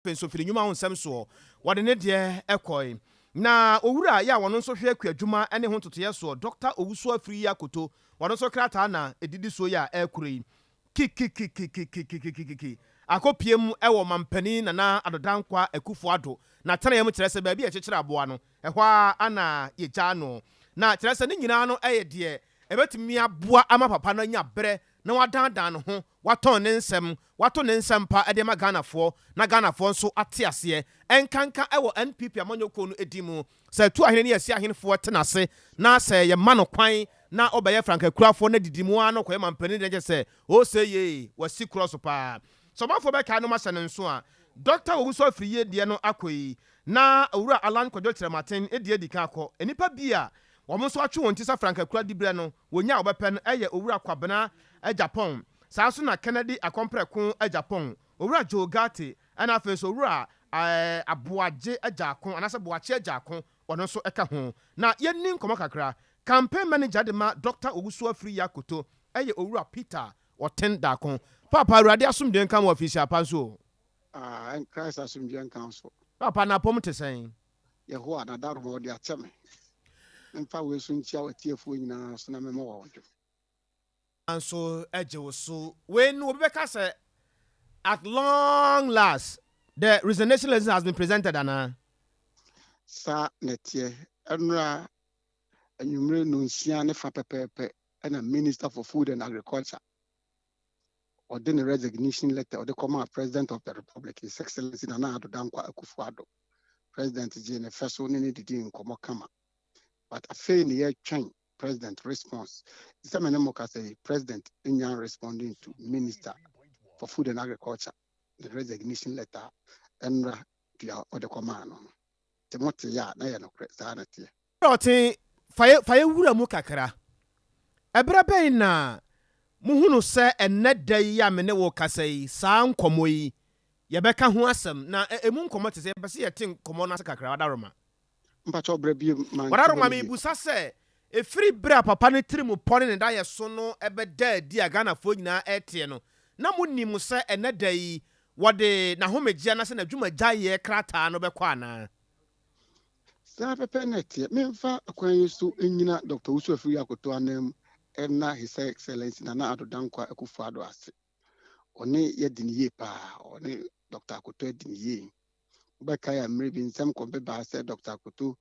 Afei nso firi nnwuma ho nsɛm soɔ, wɔde ne deɛ kɔe. Na owura yi a ɔno nso hwɛ kuadwuma ne ho ntotoeɛ soɔ, Dɔkta Owusu Afriyie Akoto, ɔno nso krataa na ɛdidi soɔ yi a ɛrekoro yi, kikikikikikikikiki, akɔpue mu wɔ Ɔmampanin Nana Addo Dankwa Akufo Addo n'atenaeɛ mu, kyerɛ sɛ baabi a yɛkyekyere aboa no, ɛhɔ ara na yɛgyaa no. Na kyerɛ sɛ ne nyinaa no yɛ deɛ ɛbɛtumi aboa ama papa no anya berɛ na wadaadaa ne ho, watɔn ne nsɛm, wato ne nsɛm pa de ama Ghanafoɔ na Ghanafoɔ nso ate aseɛ, ɛnkanka wɔ NPP amanyɔkuo no di mu. Sɛ Atu Ahene ne Asi Ahenefoɔ te n'ase na sɛ yɛma no kwan na ɔbɛyɛ frankakurafoɔ na didi mu ara na ɔkɔyɛ mampanin deɛ, kyerɛ sɛ ose yee, wasi korɔ so paa. Sɛ ɔmanfoɔ bɛkae no mahyɛ no nso a, Dɔkta Owusu Afriyie deɛ no akɔ yi na Owura Allan Kwadwo Kyerematen deɛ adi kan akɔ. Nnipa bi a wɔn nso atwe wɔn ti sɛ frankakura diberɛ no wɔnya a wɔbɛpɛ no yɛ Owura Kwabena Agyapong, saa nso na Kennedy Akɔmprɛko Agyapong, Owura Joe Ghartey ɛna afei nso Owura Aboagye Agyarko anaasɛ Boakye Agyarko, ɔno nso ka ho. Na yɛnni nkɔmmɔ kakra. Campaign manager de ma Dɔkta Owusu Afriyie Akoto yɛ Owura Peter Ɔten Darko. Paapa, Awurade asomdwoe nka mo afihyia pa nso o. Ah, Christ asomdwoe nka wo so. Paapa, n'apɔm te sɛn? Yehowa n'adaworoma ɔde akyɛ me. Memfa wei so nkyia w'atiefoɔ nyinaa so na memmɔ wo awodwo. Nso gye wo so. Wei no obi bɛka sɛ at long last the resignation letter has been presented anaa? Saa na ɛteɛ. Ɛnora anwummere nnɔnsia ne fa pɛpɛɛpɛ ɛna Minister for Food and Agriculture ɔde ne resignation letter ɔde kɔmaa President of the Republic, His Excellency Nana Addo Dankwa Akufo-Addo. President gyee ne fɛ so ne ne didi nkɔmmɔ kama. But afei ne yɛtwɛn President response. Sɛ me ne mo kasa yi, President nya responding to Minister for Food and Agriculture the resignation letter ɛnra dua ɔde kɔmaa no. Nti mo te yɛ a na yɛ nokorɛ, saa na teɛ. Ɔte fa yɛ wura mu kakra. Ɛberɛ bɛn na muhunu sɛ ɛnnɛ da yi a me ne wo kasa yi, saa nkɔmmɔ yi yɛbɛka ho asɛm, na emu nkɔmmɔ te sɛ yɛpɛ sɛ yɛte nkɔmmɔ no ase kakra, wadaroma? Mpakyɛ ɔbrɛ bi ma. Wadaroma, mebusa sɛ ɛfiri berɛ a papa no tiri mu pɔ ne ne da yɛ so no ɛbɛda adi a Ghanafoɔ nyinaa ɛteɛ no, na monim sɛ ɛnnɛ da yi wɔde n'ahomegyeɛ anaasɛ n'adwumagyaeɛ krataa no bɛkɔ anaa? Saa pɛpɛ na ɛteɛ. Memfa kwan yi so nyina Dr. Owusu Afriyie Akoto anam ɛna His Excellency Nana Addo Dankwa Akufo-Addo ase. Ɔne yɛdi ne yie paa. Ɔne Dr. Akoto adi ne yie. Wobɛkae a, mmerɛ bi nsɛm kɔbɛbaa sɛ Dr. Akoto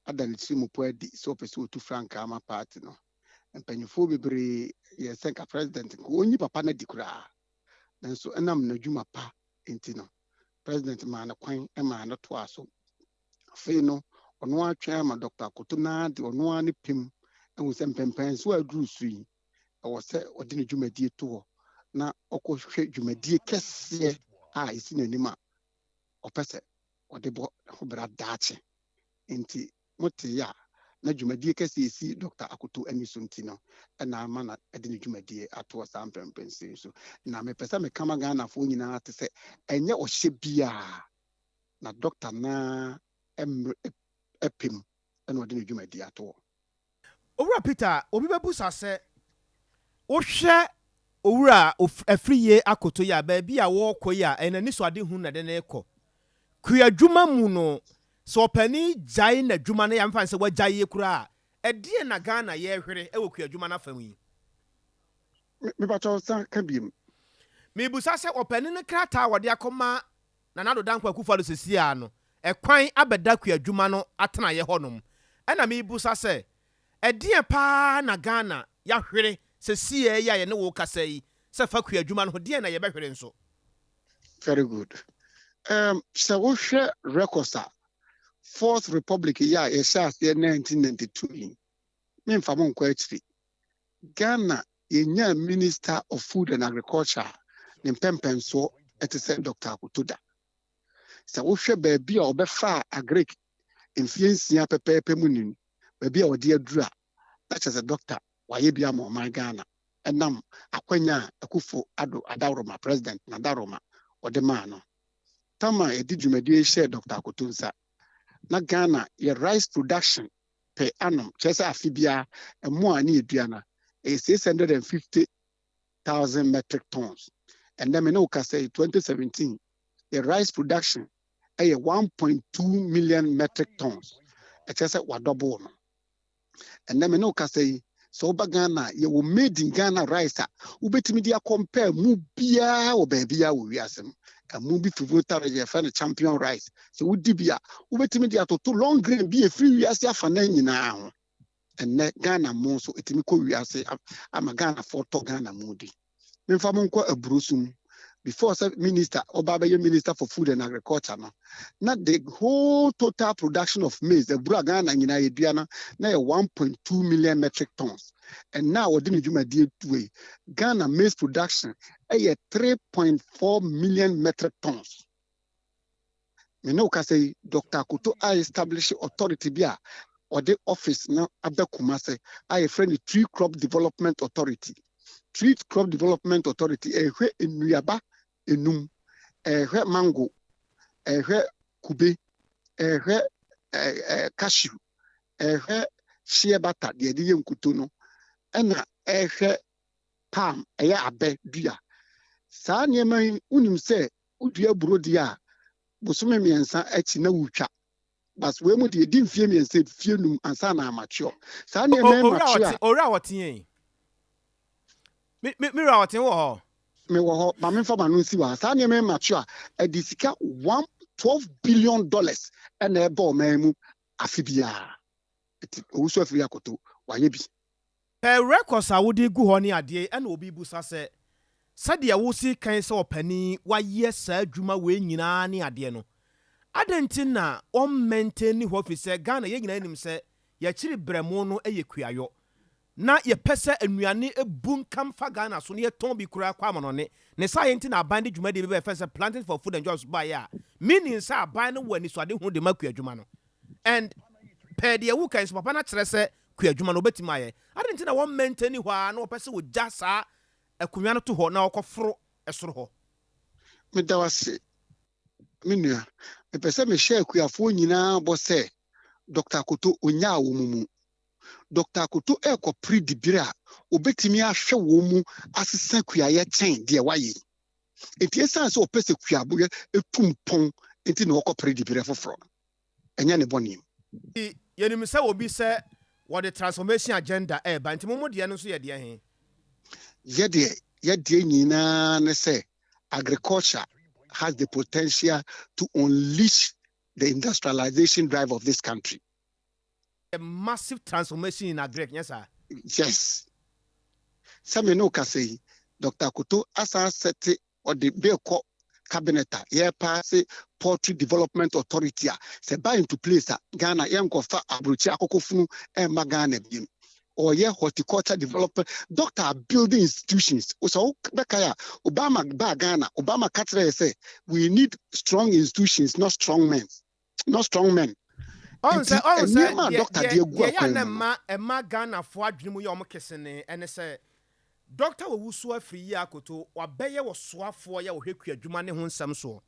ada ne tiri mu po adi sɛ ɔpɛ sɛ ɔtu frankaa ma party no. Mpanyinfoɔ bebree yɛ sɛ nka President nka ɔnyi papa no adi koraa, nanso ɛnam n'adwuma pa nti no, President maa no kwan maa no toa so. Afei no ɔno atwɛn ama Dr. Akoto naa de ɔno ara ne pem ehu sɛ mpɛmpɛnso a aduru so yi, ɛwɔ sɛ ɔde ne dwumadie to hɔ na ɔkɔhwɛ dwumadie kɛseɛ a ɛsi n'anim a ɔpɛ sɛ ɔde bɔ ne ho bra daakye. Nti mote yɛ a, na dwumadie kɛseɛ esi Dr. Akoto ani so nti no ɛna ama na ɛde ne dwumadie atoɔ saa mpɛmpɛnso yi so. Na mepɛ sɛ meka ma Ghanafoɔ nyinaa te sɛ ɛnyɛ ɔhyɛ biara na doctor naa mmerɛ ɛpem ɛna ɔde ne dwumadie atoɔ. Owura Peter, obi bɛbusa sɛ wohwɛ Owura Afriyie Akoto yi a, baabi a wɔrekɔ yi a, ɛyɛ n'ani so ade hu na ɛde ne kɔ kuadwuma mu no, sɛ ɔpanin gyae n'adwuma no yɛ amfa sɛ wagyae yi koraa a, ɛdeɛ na Ghana yɛrehwere wɔ kuadwuma no afam yi? Mepakyɛw, san ka biem. Mebusa sɛ ɔpanin no krataa a wɔde akɔma Nana Addo Dankwa Akufo-Addo sesia no, ɛkwan abɛda kuadwuma no atenaeɛ hɔnom, ɛna mebusa sɛ ɛdeɛ paa na Ghana yɛahwere sesia yi a yɛne wo kasa yi, sɛ fa kuadwuma no ho, deɛ na yɛbɛhwere nso? Very good. Sɛ wohwɛ records a, Fourth Republic yi a yɛhyɛ aseɛ 1992 yi, memfa mo nkɔ akyiri, Ghana yɛnya Minister of Food and Agriculture a ne mpɛmpɛnsoɔ ɛte sɛ Dr. Akoto da. Sɛ wohwɛ baabi a ɔbɛfa agric mfeɛ 6 pɛpɛɛpɛ mu ni, baabi a ɔde aduru a, na kyerɛ sɛ doctor wayɛ bi ama ɔman Ghana, ɛnam akwanya a Akufo Addo adaworoma, President n'adaworoma ɔde maa no. Tam a yɛde dwumadie hyɛɛ Dr. Akoto nsa na Ghana yɛ rice production per annum, kyerɛ sɛ afe biara ɛmo a ne yɛdua no, ɛyɛ 650,000 metric tons. Ɛnɛ me ne wo kasa yi, 2017, yɛ rice production yɛ 1.2 million metric tons. Ɛkyerɛ sɛ wadɔboo no. Ɛnnɛ me ne wo kasa yi, sɛ woba Ghana a, yɛwɔ made in Ghana rice a wobɛtumi de akɔmpɛɛ mu biara wɔ baabiara wɔ wiase mu. Ɛmo bi firi Volta region, yɛfrɛ no champion rice. Sɛ wodi bi a, wobɛtumi de atoto long grain bi a ɛfiri wiase afanan nyinaa ho. Ɛnnɛ Ghana mo nso ɛtumi kɔ wiase ama Ghanafoɔ tɔ Ghana mo di. Memfa mo nkɔ aburo so mu. Before sɛ minister ɔba bɛyɛ minister for food and agriculture no, na the whole total production of maize aburo a Ghana nyinaa yɛdua no na yɛ 1.2 million metric tons. Ɛnnɛ a wɔde ne dwumadie wei, Ghana maize production ɛyɛ 3.4 million metric tons. Me ne wo kasa yi, Doctor Akoto a establish authority bi a ɔde office no aba Kumase a yɛfrɛ no Tree Crop Development Authority. Tree Crop Development Authority ɛrehwɛ nnuaba enum, ɛrehwɛ mango, ɛrehwɛ kube, ɛrehwɛ cashew, ɛrehwɛ shea butter deɛ yɛde yɛ nkuto no, ɛna ɛrehwɛ palm, ɛyɛ abɛ dua. Saa nneɛma yi, wonim sɛ wodua aburo deɛ a, bosome mmiɛnsa akyi na wotwa. But wei mu deɛ, ɛdi mfeɛ mmiɛnsa, mfeɛ num ansa na amature. Saa nneɛma yi mature a. Owura wɔte yɛn. Me me me wura wɔte wɔ hɔ. Mewɔ hɔ, ma memfa m'ano nsi wɔ ha. Saa nneɛma yi mature a, ɛde sika one $12 billion ɛna ɛba ɔman mu afe biara. Nti Owusu Afiri Akoto, wayɛ bi. Pɛ records a wode gu hɔ ne adeɛ ɛna obi busa sɛ sɛdeɛ wosi kan sɛ ɔpanin wayɛ saa adwuma wei nyinaa ne adeɛ no, adɛn nti na wɔn ni hɔ? Firi sɛ Ghana yɛn nyinaa nim sɛ yɛkyiri brɛmo no yɛ kuayɔ na yɛpɛ sɛ nnuane ebu nkam fa Ghana so na yɛtɔn bi koraa kɔ amanɔne ne saa yɛn ti na aban de dwumadie bi bɛyɛ fɛn sɛ Planting for Food and Jobs baeɛ a, meaning sɛ aban no wɔ anisoade ho de ma kua adwuma no. And pɛɛ deɛ woka nso papa no akyerɛ sɛ kua adwuma no wɔbɛtumi ayɛ. Adɛn nti na wɔn maintain hɔ a na wɔpɛ sɛ wɔgya saa akonnwa no to hɔ na wɔkɔforo ɛsoro hɔ? Meda wo ase, me nua. Mepɛ sɛ mehyɛ akuafoɔ nyinaa bɔ sɛ Dr. Akoto onyaa wɔ mu mu. Dr. Akoto ɛrekɔpere dibere a obetumi ahwɛ wɔn mu asesa kuayɛ kyɛn deɛ wayɛ yi. Nti ɛsiane sɛ ɔpɛ sɛ kuaboyɛ etu mpɔn nti na ɔkɔpere dibere foforɔ no. Ɛnyɛ ne bɔne mu. Yɛnim sɛ obi sɛ wɔde transformation agenda ɛɛba, nti mo mo deɛ no nso yɛ deɛ he? Yɛdeɛ nyinaa ne sɛ agriculture has the potential to unleash the industrialization drive of this country. A massive transformation in agric, nyɛ saa? Yes. Sɛ me ne wo kasa yi, Dr. Akoto asan sɛte ɔde bill kɔ cabinet a yɛpaase Poultry Development Authority a sɛ ba into place a, Ghana yɛnkɔfa aburokyi akokɔfunu ɛmma Ghana biem. Ɔyɛ horticulture development. Doctor building institutions. Sɛ wobɛkae a, Obama baa Ghana, Obama ka kyerɛ yɛ sɛ we need strong institutions, not strong men, not strong men. Ɔn sɛ ɔn sɛ nneɛma a doctor de agu deɛ yɛ akwan na mu no ɛma ɛma Ghanafoɔ adwene mu yɛ ɔmo kesene ɛne sɛ Doctor Owusu Afiri yi Akoto wabɛyɛ wɔ soafoɔ yɛ wɔhwɛ kua adwuma ne ho nsɛm soɔ,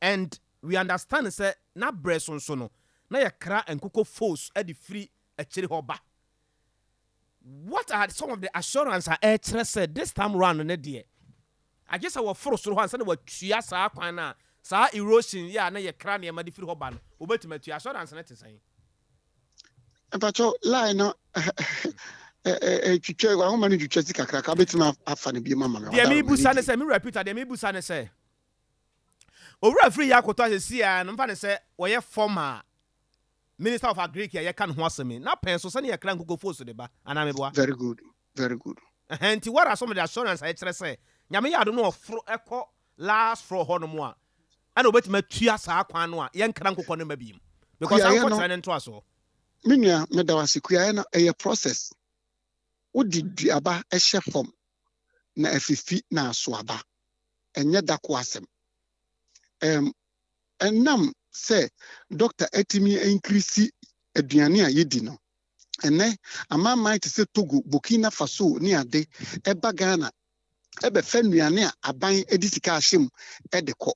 and we understand sɛ n'abrɛ so nso no na yɛkra nkokɔ force ɛde firi akyire hɔ ba. What are some of the assurance a ɛkyerɛ sɛ this time round ne deɛ agye sɛ wɔforo soro hɔ ansa na watua saa kwan no a saa erosion yɛ a na yɛkra nneɛma de firi hɔ ba no, wobɛtumi atua? Assurance no te sɛn? Mpatwɔ, line no twitwa ahoma no twitwa si kakraka, wobɛtumi afa no bio ama me? Deɛ mebusa ne sɛ, me wura Peter, deɛ mebusa ne sɛ Owura Firi yɛ Akoto asɛsi a no mfa ne sɛ wɔyɛ former minister of agric a yɛka ne ho asɛm yi na pɛn so sɛne yɛkra nkokɔ so de ba anaa meboa? Very good, very good. Ɛhɛn, nti what are some of the assurance a yɛkyerɛ sɛ Nyame yɛ ado no ɔforo ɛkɔ last floor hɔ nom a ɛna wobɛtumi atua saa kwan no a yɛnkra nkokɔ no ma biom, because Kuayɛ no ankɔkyerɛ ne ntoasoɔ? Me nua, meda wo ase. Kuayɛ no ɛyɛ process. Wode duaba ɛhyɛ fam na afifi na aso aba. Ɛnyɛ dako asɛm. Ɛnam sɛ doctor atumi increase aduane a yɛdi no, ɛnɛ amanaman te sɛ Togo, Burkina Faso ne ade ɛba Ghana ɛbɛfɛ nnuane a aban de sika ahyɛ mu ɛde kɔ.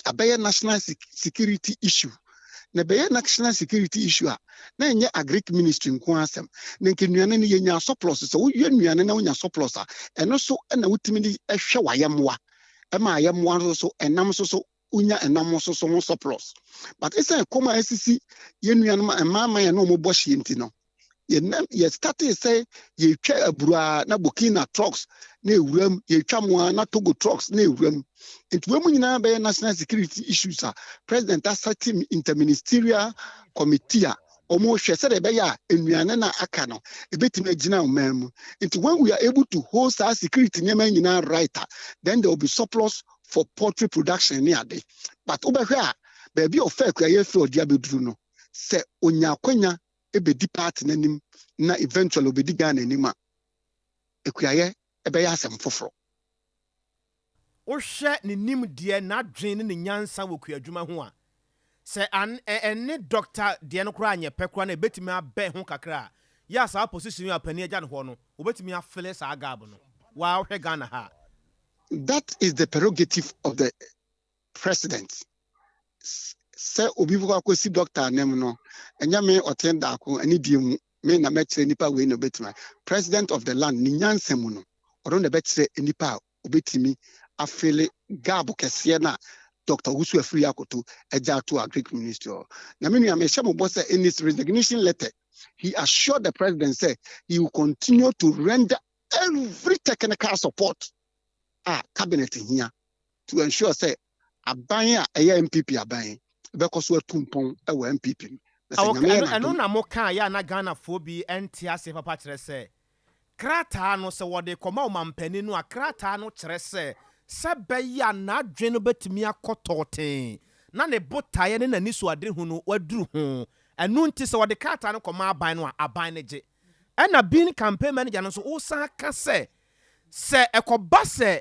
Abɛyɛ national security issue, na ɛbɛyɛ national security issue a na ɛnyɛ agric ministry nko asɛm. Na nka nnuane no yɛnya surplus. Sɛ woyɛ nnuane na wonya surplus a, ɛno so ɛna wotumi de ɛhwɛ w'ayɛmmoa, ɛma ayɛmmoa nso so ɛnam nso so. wonya ɛnam nso so ho surplus. But ɛsiane kɔm a asisi yɛn nuanom mmaa yɛn na wɔn bɔ hyɛ nti no, yɛnam yɛ startee sɛ yɛtwa aburo a, na Burkina trucks na ewura mu, yɛtwa mu a, na Togo trucks na ewura mu. Nti wɔn mu nyinaa bɛyɛ national security issues a President asate interministerial committee a wɔn hwɛ sɛdeɛ ɛbɛyɛ a nnuane na aka no ebɛtumi agyina ɔman mu. Nti when we are able to hold saa security nneɛma nyinaa right a, then there will be surplus for poultry production ne ade. But wobɛhwɛ a, baabi a ɔfɛ akuayɛ firi ɔde abɛduru no, sɛ onya akwanya ebedi party n'anim na eventually obedi Ghana anim a, akuayɛ ɛbɛyɛ asɛm foforɔ. Wohwɛ ne nimdeɛ, n'adwene ne ne nyansa wɔ kuadwuma ho a, sɛ ɛne doctor deɛ no koraa nyɛ pɛ koraa na ɛbɛtumi abɛn ho kakra a, yɛ a saa position yi a panin agya no hɔ no, wɔbɛtumi afill saa gap no. Waa, wohwɛ Ghana ha. That is the prerogative of the president. Sɛ obi bɛkɔ akɔsi doctor anim no, ɛnyɛ me ɔten daako ɛne die mu me na mɛkyerɛ nipa wei na obɛtumi. President of the land ne nyansa mu no, ɔno na ɛbɛkyerɛ nipa a obɛtumi afill gap kɛseɛ no a Dr. Owusu Afriyie Akoto agya ato Agric Ministry hɔ. Na me nua, mehyɛ mo bɔ sɛ in his resignation letter, he assured the president sɛ he will continue to render every technical support a cabinet hia to ensure sɛ aban a ɛyɛ NPP aban bɛkɔ so atu mpɔn wɔ NPP mu. Na sɛ Nyame yɛ ɛno n'adom na mo kaa yɛ a na Ghanafoɔ bi nte ase papa kyerɛ sɛ krataa no, sɛ wɔde kɔma ɔmampanin no a, krataa no kyerɛ sɛ bɛyɛ a n'adwene no bɛtumi akɔ tɔɔten na ne botaeɛ ne n'ani so ade ho no waduru ho. Ɛno nti sɛ wɔde krataa no kɔma aban no a, aban no gye. Ɛna being campaign manager no nso, wosan ka sɛ ɛkɔba sɛ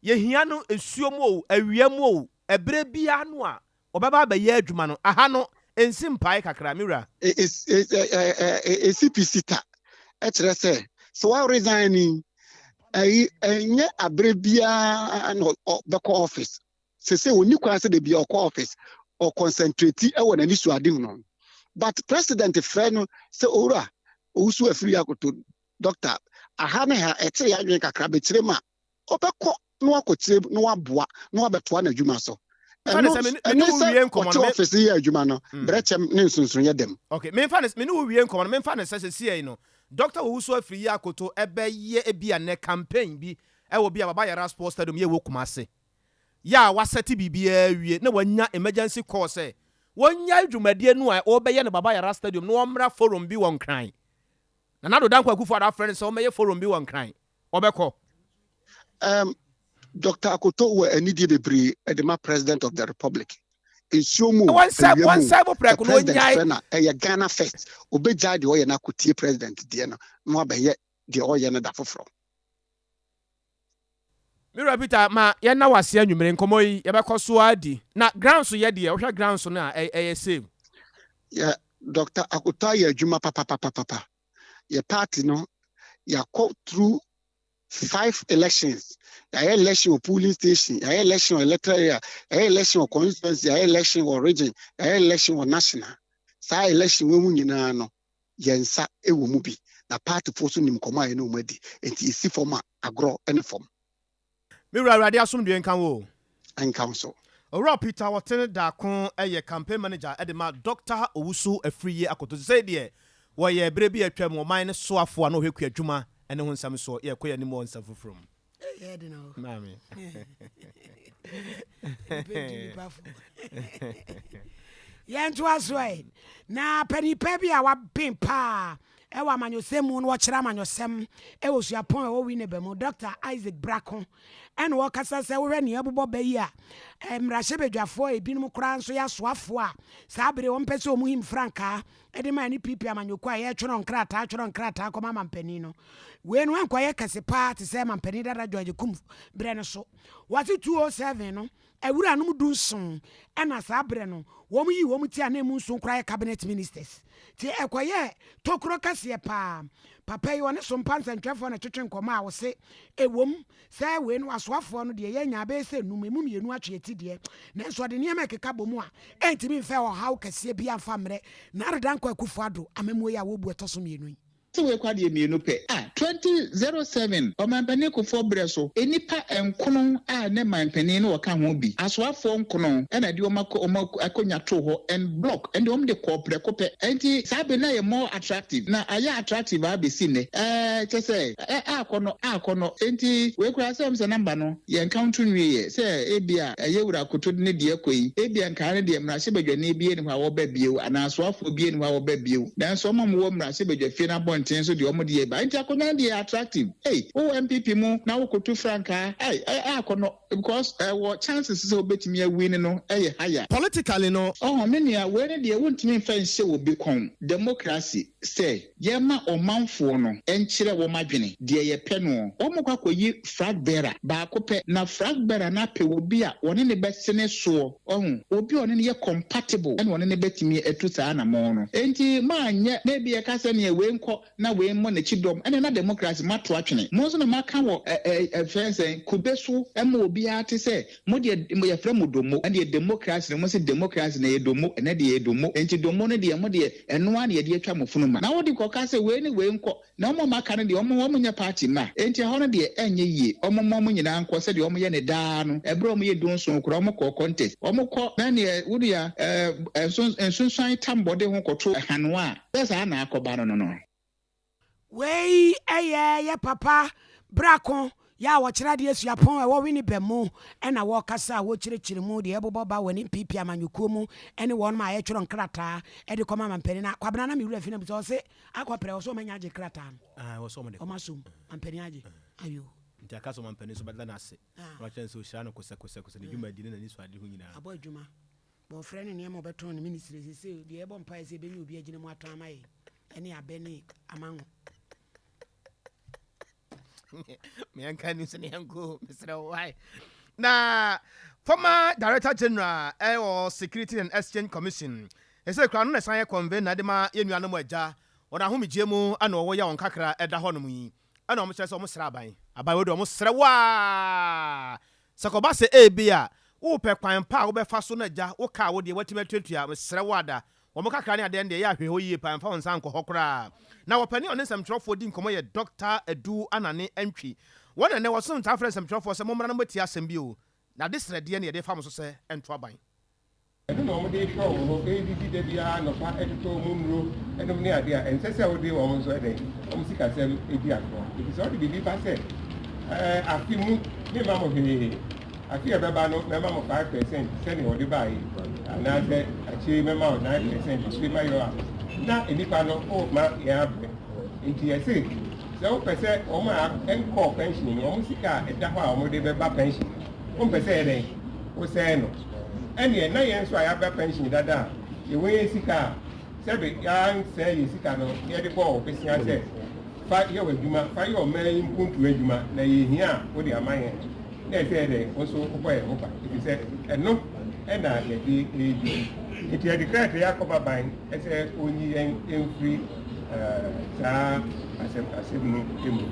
yɛhia no nsuo mu o, awia mu o, ɛberɛ biara no a ɔbɛba abɛyɛ adwuma no aha no, nsi mpae kakra, me wura. Esi pisi ta ɛkyerɛ sɛ wa resign ni, ɛyi ɛnyɛ abere biara na ɔbɛkɔ office. Sese oni kwan sɛ de bia ɔkɔ office, ɔconcentrate ɛwɔ n'ani so ade ho no. But President frɛ no sɛ, "Owura Owusu Afriyie Akoto, doctor, aha ne ha ɛkyerɛ yɛ adwene kakra bɛkyerɛ mu" a, ɔbɛkɔ na wakɔkyerɛ na waboa na wabɛtoa n'adwuma so. Ɛno ɛne sɛ ɔte office yɛ adwuma no brɛkyɛm ne nsonson yɛ dɛm. Okay, memfa ne me ne wo wie nkɔmmɔ no, memfa ne sɛ sɛsiei no Dr. Owusu Afriyie Akoto ɛbɛyɛ ebi a nɛ campaign bi ɛwɔ bi a Baba Yara Sports Stadium yɛ wɔ Kumase yɛ a, wasɛte biribiara wie na wanya emergency call sɛ wɔnya dwumadie no a wɔbɛyɛ no Baba Yara Stadium na wɔmmra forum bi wɔ Nkran. Nana Addo Dankwa Akufo Addo afrɛ no sɛ wɔmmɛyɛ forum bi wɔ Nkran, wɔbɛkɔ? Dr. Akoto wɔ anidie bebree de ma President of the Republic. Nsuo mu, awia mu, wɔnsɛ mo prɛko na President ɔnyae. Frɛ na ɛyɛ Ghana first. Obɛgyae deɛ ɔyɛ no akɔtie President deɛ no na wabɛyɛ deɛ ɔyɛ no da foforɔ. Mewura Peter, ma yɛna wase anwummere nkɔmmɔ yi, yɛbɛkɔ so adi na ground so yɛ deɛ wohwɛ ground so no a, ɛyɛ same. Yɛ Dr. Akoto ayɛ adwuma papapapapa. Yɛ party no, yɛakɔ through five elections. Yɛayɛ election wɔ polling station, yɛayɛ election wɔ electoral area, yɛayɛ election wɔ constituency, yɛayɛ election wɔ region, yɛayɛ election wɔ national. Saa election wɔ mu nyinaa no, yɛn nsa wɔ mu bi na partyfoɔ so nim nkɔmɔ a yɛne wɔn adi. Nti esi fam a, agorɔ ne fam. Mewura, Awurade asomdwe nka wo. Nka wo so. Owura Peter Wɔtene Daako yɛ campaign manager de ma Dr. Owusu Afriyie Akoto. Sɛ deɛ wɔyɛ berɛ bi atwam ɔman no soafoɔ a na ɔhwɛ kua adwuma ne ho nsɛm soɔ. Yɛkɔ yɛn anim wɔ nsɛm foforɔ mu. Ɛyɛ de na o. Maame. Nipa di nipa fo. Yɛntoa so ɛ. Na panipa bi a waben paa ɛwɔ amanyɔsɛm mu na wɔkyerɛ amanyɔsɛm ɛwɔ suapɔn a ɛwɔ Winneba mu, Dr. Isaac Brako, ɛna wɔkasa sɛ wohwɛ nea ɛbobɔ bɛ yi a, mmarahyɛbadwafoɔ ebinom koraa nso yɛ asoafoɔ a saa bere wɔmpɛ sɛ wɔn him frankaa ɛde ma NPP amanyɔkuo a yɛtwerɛ nkrataa twerɛ nkrataa kɔma mampanin no, wei no ankɔyɛ kɛse paa te sɛ mampanin dada John Agyekum berɛ no so. Wɔse 207 no, awuranom 17 ɛna saa berɛ no wɔn yi wɔn ti a na emu 7 koraa yɛ cabinet ministers, ti ɛkɔyɛ tokuro kɛseɛ paa. Papa yi, ɔne so mpa nsɛntwerɛfoɔ na twetwe nkɔmɔ a wɔse ɛwom sɛ wei no asoafoɔ no deɛ yɛnya bɛyɛ sɛ num, emu 2 atwe ati deɛ, nanso ɔde nneɛma ɛkeka bɔ mu a, ɛntumi mfɛ ɔhaw kɛseɛ bi amfa mmerɛ na Addo Dankwa Akufo Addo amammuo yi a wɔbu ɛtɔ so 2 yi. Sɛ wei koraa deɛ mmienu pɛ a, 2007 Ɔmanpanin Kufuor berɛ so, nnipa nkono a ne manpanin no ɔka ho bi, asoafoɔ nkono na ɛde wɔn akɔ wɔn akonnwa too hɔ en bloc, ɛnde wɔn de kɔɔ prɛko pɛ. Ɛnti saa bere no na ɛyɛ more attractive, na ayɛ attractive ara bɛsi nnɛ. Ɛɛ kyerɛ sɛ ɛ akɔnnɔ akɔnnɔ. Ɛnti wei koraa sɛ wɔn sɛ number no yɛn count nwieɛ, sɛ ebia ɛyɛ Wura Akoto de ne deɛ kɔ yi, ebia nkaa no deɛ mmarahyɛbadwani biara nni hɔ a wɔba bio anaa asoafoɔ biara nni hɔ a wɔba bio. Nanso wɔn a wɔwɔ mmarahyɛbadwafie no abɔnten nso deɛ wɔn deɛ ba. Nti akonnwa no deɛ ɛyɛ attractive. Ei, wowɔ NPP mu na wokotu frankaa, ei, ɛyɛ akɔnnɔ because ɛwɔ chances sɛ wobɛtumi a win no yɛ higher. Politically no. Ɔho, me nua, wei no deɛ wontumi mfa nhyɛ obi kɔn. Democracy sɛ yɛma ɔmanfoɔ no nkyerɛ wɔn adwene, deɛ yɛpɛ noɔ. Wɔkɔ akɔyi flag bearer baako pɛ, na flag bearer no apɛ obi a ɔne no bɛsene soɔ, wahu, obi a ɔne no yɛ compatible ɛna ɔne no bɛtumi atu saa anamɔn no. Enti moanyɛ na ebia yɛka sɛ neɛ wei nkɔ na wei mmɔ n'akyi dɔm, ɛneɛ na democracy moato atwene. Mo nso na moaka wɔ ɛ ɛ ɛfrɛ no sɛn, kube so ma obiara te sɛ Mo deɛ yɛfrɛ mo dommo, ɛndeɛ democracy no mo se democracy na ɛyɛ dommo, ɛnɛ deɛ ɛyɛ dommo, enti dommo no deɛ mo deɛ ɛno ara na yɛde atwa mo funuma. Na wode kɔka sɛ wei ne wei nkɔ, na wɔn a wɔaka no deɛ wɔn wɔn nyɛ party mma, enti ɛhɔ no deɛ ɛnyɛ yie, wɔn mma wɔn nyinaa nkɔ sɛdeɛ wɔn yɛ no daa no, ɛberɛ a wɔn yɛ dunson koraa wɔn kɔɔ contest, wɔn kɔ na neɛ wo nua ɛɛ nsunsuan tambɔ de ho kɔto hanoa a, sɛ saa na akɔba no no no. Wei yɛ yɛ papa Brako yɛ a wɔkyerɛ adeɛ suapɔn a ɛwɔ Winneba mu na wɔkasa a wɔkyerɛkyerɛ mu deɛ ɛbobɔ ba wɔ ne NPP amanyɔkuo mu ne wɔnom a ɛtwerɛ nkrataa de kɔma mampanin na Kwabena na me werɛ fi na bisa ɔse akɔprɛ ɔse ɔma nya agye krataa no Ah, ɛwɔ sɛ ɔmo de kɔ. ɔma som mampanin agye ayoo. Nti aka sɛ ɔmampanin nso bɛda no ase na wakyerɛ no sɛ ɔhyira no kosɛkosɛkosɛ ne dwumadi ne n'anisoade ho nyinaa. Abɔ adwuma. Bɔɔfrɛ ne nneɛma a ɔbɛtɔn no ministry sese deɛ yɛbɔ mpaeɛ sɛ yɛbɛnya obi agyina mu atɔn ama yɛn ɛne abɛ ne amango. Meɛnka news ne yɛnkɔ mesrɛ wo why na former director general ɛwɔ Security and Exchange Commission ɛsɛ kura no na ɛsan yɛ convener de ma yɛn nuanom agya wɔn ahomegyeɛ mu ɛna wɔwɔ yɛ wɔn kakra ɛda hɔnom yi ɛna wɔn kyerɛ sɛ wɔn srɛ aban aban wɔ de wɔn srɛ waa Sɛ kɔba sɛ ebia worepɛ kwan pa a wobɛfa so na agya wo ka a wo deɛ woatumi atuatua, mesrɛ wo ada, wɔn kakra ne adeɛ no deɛ yɛ a hwɛ hɔ yie paa, mfa wo nsa nkɔ hɔ koraa. Na wɔpanin a ɔne nsɛmtwerɛfoɔ di nkɔmmɔ yɛ Dɔkta Adu Anane Antwi. Wɔn na nnɛ wɔsom taa frɛ nsɛmtwerɛfoɔ sɛ mommra na mommɛtie asɛm bi o, na adesrɛdeɛ na yɛde refa mo so sɛ ɛnto aban. Ɛno na wɔde rehwɛ wɔn ho, redidi da biara anɔpa, totɔ wɔn nnuro nom ne adeɛ a ɛnsɛ sɛ wode wɔn nso dɛn, wɔn sikasɛm di agorɔ. Ɛfiri sɛ wode biribi ba sɛ, ɛɛ, afe mu memma mo hwee, afe a ɛbɛba no mɛma mo 5 percent sɛdeɛ wɔde baeɛ yi, anaasɛ akyire yi mɛma wo 9 percent akyire mayɔ a, na nnipa no woma yɛn abrɛ. Nti yɛse sɛ wopɛ sɛ wɔn a ɛnkɔɔ pension no, wɔn sika a ɛda hɔ a wɔde bɛba pension no, wompɛ sɛ yɛ dɛn, wosɛe no. Ɛnneɛ na yɛn nso a yɛaba pension dada a, yɛwɔ yɛn sika a, sɛbe yɛansɛe yɛn sika no na yɛde bɔɔ wo bosea sɛ fa yɛ w'adwuma, fa yɛ ɔman yi mpuntuo adwuma, na yɛhia a wode ama yɛn no, na ɛsɛ yɛ dɛn? Wo nso wobɔ yɛn ho ban, ɛfiri sɛ ɛno na yɛde redi. Nti yɛde krataa yi akɔma ban sɛ ɔnyi yɛn mfiri saa asɛm asɛm no mu.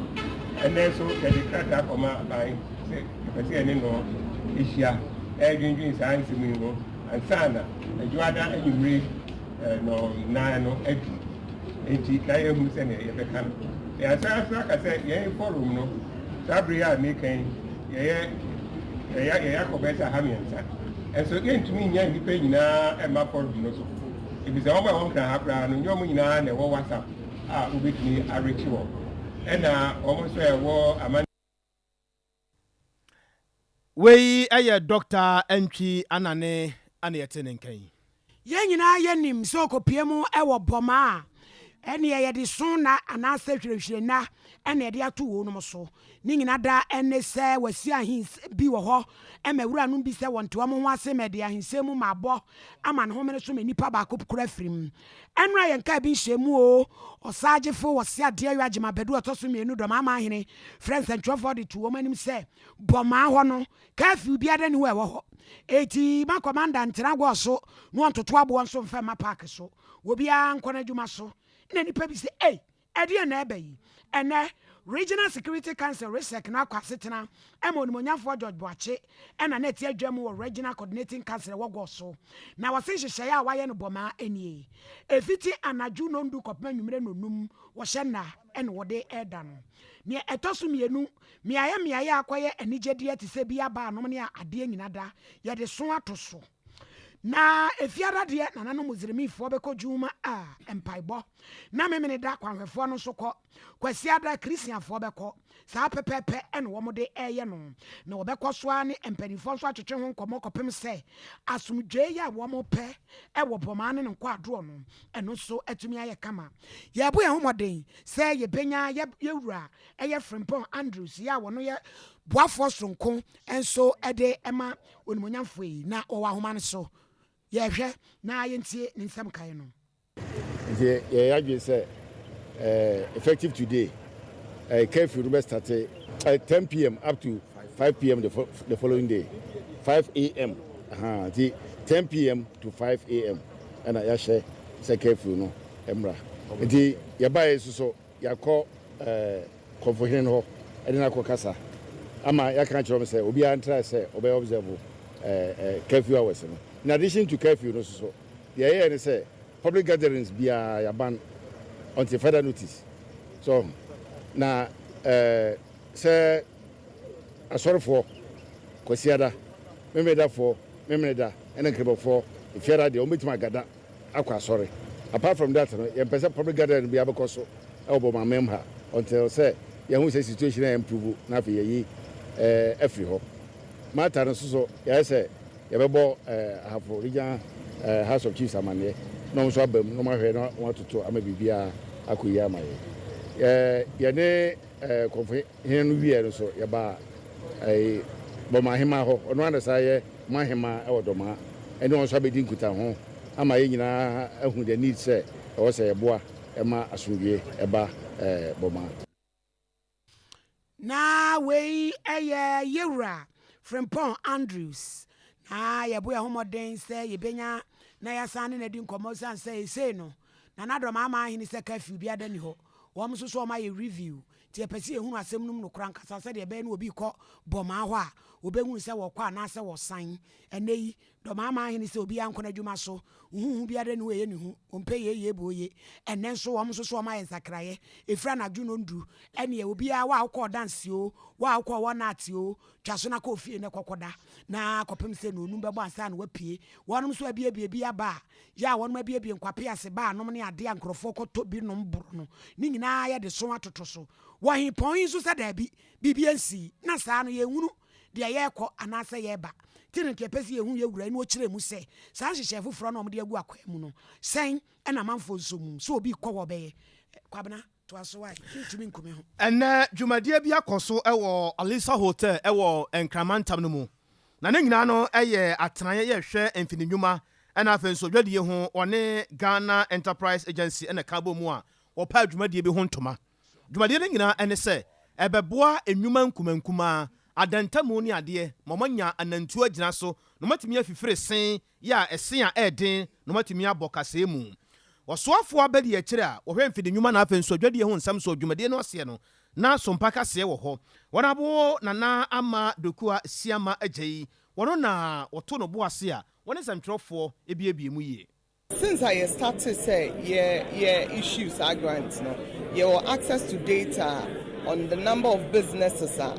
Ɛnnɛ nso yɛde krataa akɔma aban sɛ yɛpɛ sɛ yɛne no hyia na yɛdwendwen saa nsɛm yi ho ansa na Adwoada anwummere nnɔnnan no adu. Enti na yɛahu sɛnea yɛbɛka no. Na yɛasan nso aka sɛ yɛn forum no, saa bere yi a meka yi, yɛyɛ yɛyɛ yɛyɛ akɔ bɛyɛ sɛ aha mmiɛnsa. Nso yɛntumi nnya nnipa nyinaa mma forum no so. Efisɛ wɔn a ɛwɔ Nkran ha koraa no, nyɛ wɔn nyinaa na ɛwɔ WhatsApp a wobetumi arekye wɔn. Ɛna wɔn nso a ɛwɔ aman. Wei yɛ Dɔkta Antwi Anane a na yɛte ne nka yi. Yɛn nyinaa yɛnim sɛ ɔkɔpue mu wɔ bɔma a, ɛneɛ yɛde so nna anaasɛ hwerɛhwerɛ nna na yɛde ato wɔnom so. Ne nyina da ne sɛ wɔasi ahens bi wɔ hɔ ma awuranom bi sɛ wɔnte wɔn ho ase ma ɛde ahensɛm mu ma abɔ ama ne homene so ma nnipa baako kora afiri mu. Ɛnora yɛn kaa bi nhyɛmu oo, Ɔsaagyefo Wɔse Adeɛyɔ Agyema Badu Ɔtɔ So Mmienu Dɔmaamaa Hene frɛ nsɛntwerɛfoɔ de to wɔn anim sɛ Bɔmaa hɔ no, curfew biara nni hɔ a ɛwɔ hɔ. Enti ma kɔmanda ntena gɔɔ so na ɔntoto aboɔ nso mfa mma paake so. Obiara nkɔ n'adwuma so. Ɛnna nnipa bi se, Ei, ɛdeɛn na ɛreba yi? Ɛnnɛ, Regional Security Council, REGSEC, no akɔ asetena ma Onimuonyamfoɔ George Boakye na na ɛte adwa mu wɔ Regional Coordinating Council ɛwɔ Gɔɔ so. Na wɔse nhyehyɛeɛ a wɔayɛ no bɔmaa nie. Ɛfiti anadwo nnɔndu kɔpem anwummerɛ nnɔnum, wɔhyɛ nna na wɔde reda no. Neɛ ɛtɔ so mmienu, mmeaeɛ mmeaeɛ a akɔyɛ anigyedeɛ te sɛ bi aba anom ne adeɛ nyina da, yɛde so ato so. Na Efiada deɛ nananom Muslimfoɔ bɛkɔ Juma a mpaebɔ, na Memeneda kwanhwɛfoɔ no nso kɔ. Kwasiada Christianfoɔ bɛkɔ. Saa pɛpɛɛpɛ na wɔde reyɛ no. Na wɔbɛkɔ so ara ne mpanimfoɔ nso atwetwe ho nkɔmmɔ kɔpem sɛ asomdwoeɛ yi a wɔpɛ wɔ Bɔmaa ne ne nkwadoɔ no, ɛno nso atumi ayɛ kama. Yɛrebɔ yɛn ho mmɔden sɛ yɛbɛnya yɛn wura ɛyɛ Frimpong Andrews yi a ɔno yɛ boafoɔ soronko nso de ma Onimuonyamfoɔ yi, na ɔwɔ ahoma no so. Yɛhwɛ na yɛntie ne nsɛm nkaeɛ no. Nti yɛyɛ adwene sɛ effective today curfew no bɛ starte 10 pm up to 5 pm the following day 5 am ahaa nti 10 pm to 5 am ɛna yɛahyɛ sɛ curfew no mmra nti yɛbaeɛ nso so yɛakɔ Kɔmfohene no hɔ de no akɔkasa ama yɛaka akyerɛ wɔn sɛ obiara ntra sɛ ɔbɛyɛ observe curfew hours no. In addition to curfew no nso so, deɛ yɛyɛɛ ne sɛ public gatherings biara yɛaban until further notice. So na sɛ asɔrefoɔ Kwasiada, Memenedafoɔ Memeneda ɛne Nkramofoɔ Efiada deɛ wɔbɛtumi agada akɔ asɔre. Apart from that no, yɛmpɛ sɛ public gathering biara bɛkɔ so wɔ Bɔmammam ha until sɛ yɛahu sɛ situation no improve na afei yɛayi afiri hɔ. Matter no nso so, yɛayɛ sɛ yɛbɛbɔ Ahafo Regional House of Chiefs amanneɛ na wɔn nso aba mu na wɔahwɛ na wɔatoto ama biribiara akɔ yie ama yɛn. Yɛne Kɔmfohene no wieɛ no nso, yɛbaa Bɔmahemaa hɔ, ɔno ara na san yɛ Mahemaa wɔ Dɔmaa, ɛne wɔn nso abɛdi nkutaho ama yɛn nyinaa ahu the need sɛ ɛwɔ sɛ yɛboa ma asomdwoeɛ ba Bɔmaa. Na wei yɛ Yewura Frimpong Andrews. Na yɛbɔ yɛn ho mmɔden sɛ yɛbɛnya na yɛasan ne no adi nkɔmmɔ ɛsiane sɛ seesei no Nana Dɔm ama ahene sɛ curfew biara nni hɔ. Wɔn nso so wɔayɛ review nti yɛpɛ sɛ yɛhunu asɛm no mu nokorɛ ankasa sɛdeɛ ɛbɛyɛ na obi rekɔ Bɔmaa hɔ a ɔbɛhunu sɛ wɔkɔ anaasɛ wɔsan. Ɛnnɛ yi Dɔmaa ama ahene sɛ obiara nkɔ n'adwuma so, huhuhu biara nni hɔ a ɛyɛ ne hu, wɔmpɛ yei yei bɔ oye. Ɛnnɛ nso wɔn nso so wɔayɛ nsakraeɛ, ɛfiri anadwo nnɔndu, ɛnneɛ obiara, wo a wokɔɔ danse oo, wo a wokɔɔ wɔnate oo, twa so na kɔ ofie na kɔkɔda, na kɔpem sɛ nnɔnnum bɛbɔ ansa na woapue. Wɔnom nso abuebue bi aba a, yɛ a wɔnom abuebue nkwapease baa nom ne adeɛ a nkurɔfoɔ kɔtɔ bi nom boro no, ne nyinaa yɛde so atoto so. Wɔ he pɔn yi nso sɛ daabi, biribi ansii, na saa no yɛnhunu deɛ yɛrekɔ anaasɛ yɛreba. Nti no nka yɛpɛ sɛ yɛhu yɛn Wura yi na ɔkyerɛ mu sɛ saa nhyehyɛe foforɔ no a wɔde agu akwaa mu no, sɛn na amanfoɔ nso mu sɛ obi rekɔ hɔ ɔbɛyɛ? Kwabena, toa so wae, mentumi nku me ho. Ɛnnɛ dwumadie bi akɔ so wɔ Alisa Hotel wɔ Nkran mantam no mu. Na ne nyinaa no yɛ atenaeɛ yɛhwɛ mfidinwuma ɛna afei nso dwadie ho wɔne Ghana Enterprise Agency na ɛka bɔ mu a wɔpaa dwumadie bi ho ntoma. Dwumadie no nyinaa ne sɛ ɛbɛboa nnwuma nkumankumaa, adantamu ne adeɛ ma wɔanya anantuo agyina so na wɔatumi afifiri se yɛ a ɛse a ɛyɛ den na wɔatumi abɔ kasɛɛ mu. Ɔsoafoɔ abadiakyire a ɔhwɛ mfidinwuma na afei nso adwadie ho nsɛm soɔ dwumadie no aseɛ no na Sompa kaseɛ wɔ hɔ. Wɔn abo Nana Ama Dokua Siama Agyei, wɔno na wɔto no bo ase a wɔne nsɛmtwerɛfoɔ biebie mu yie. Since a yɛ starte sɛ yɛ yɛ issue saa grant no, yɛwɔ access to data on the number of businesses a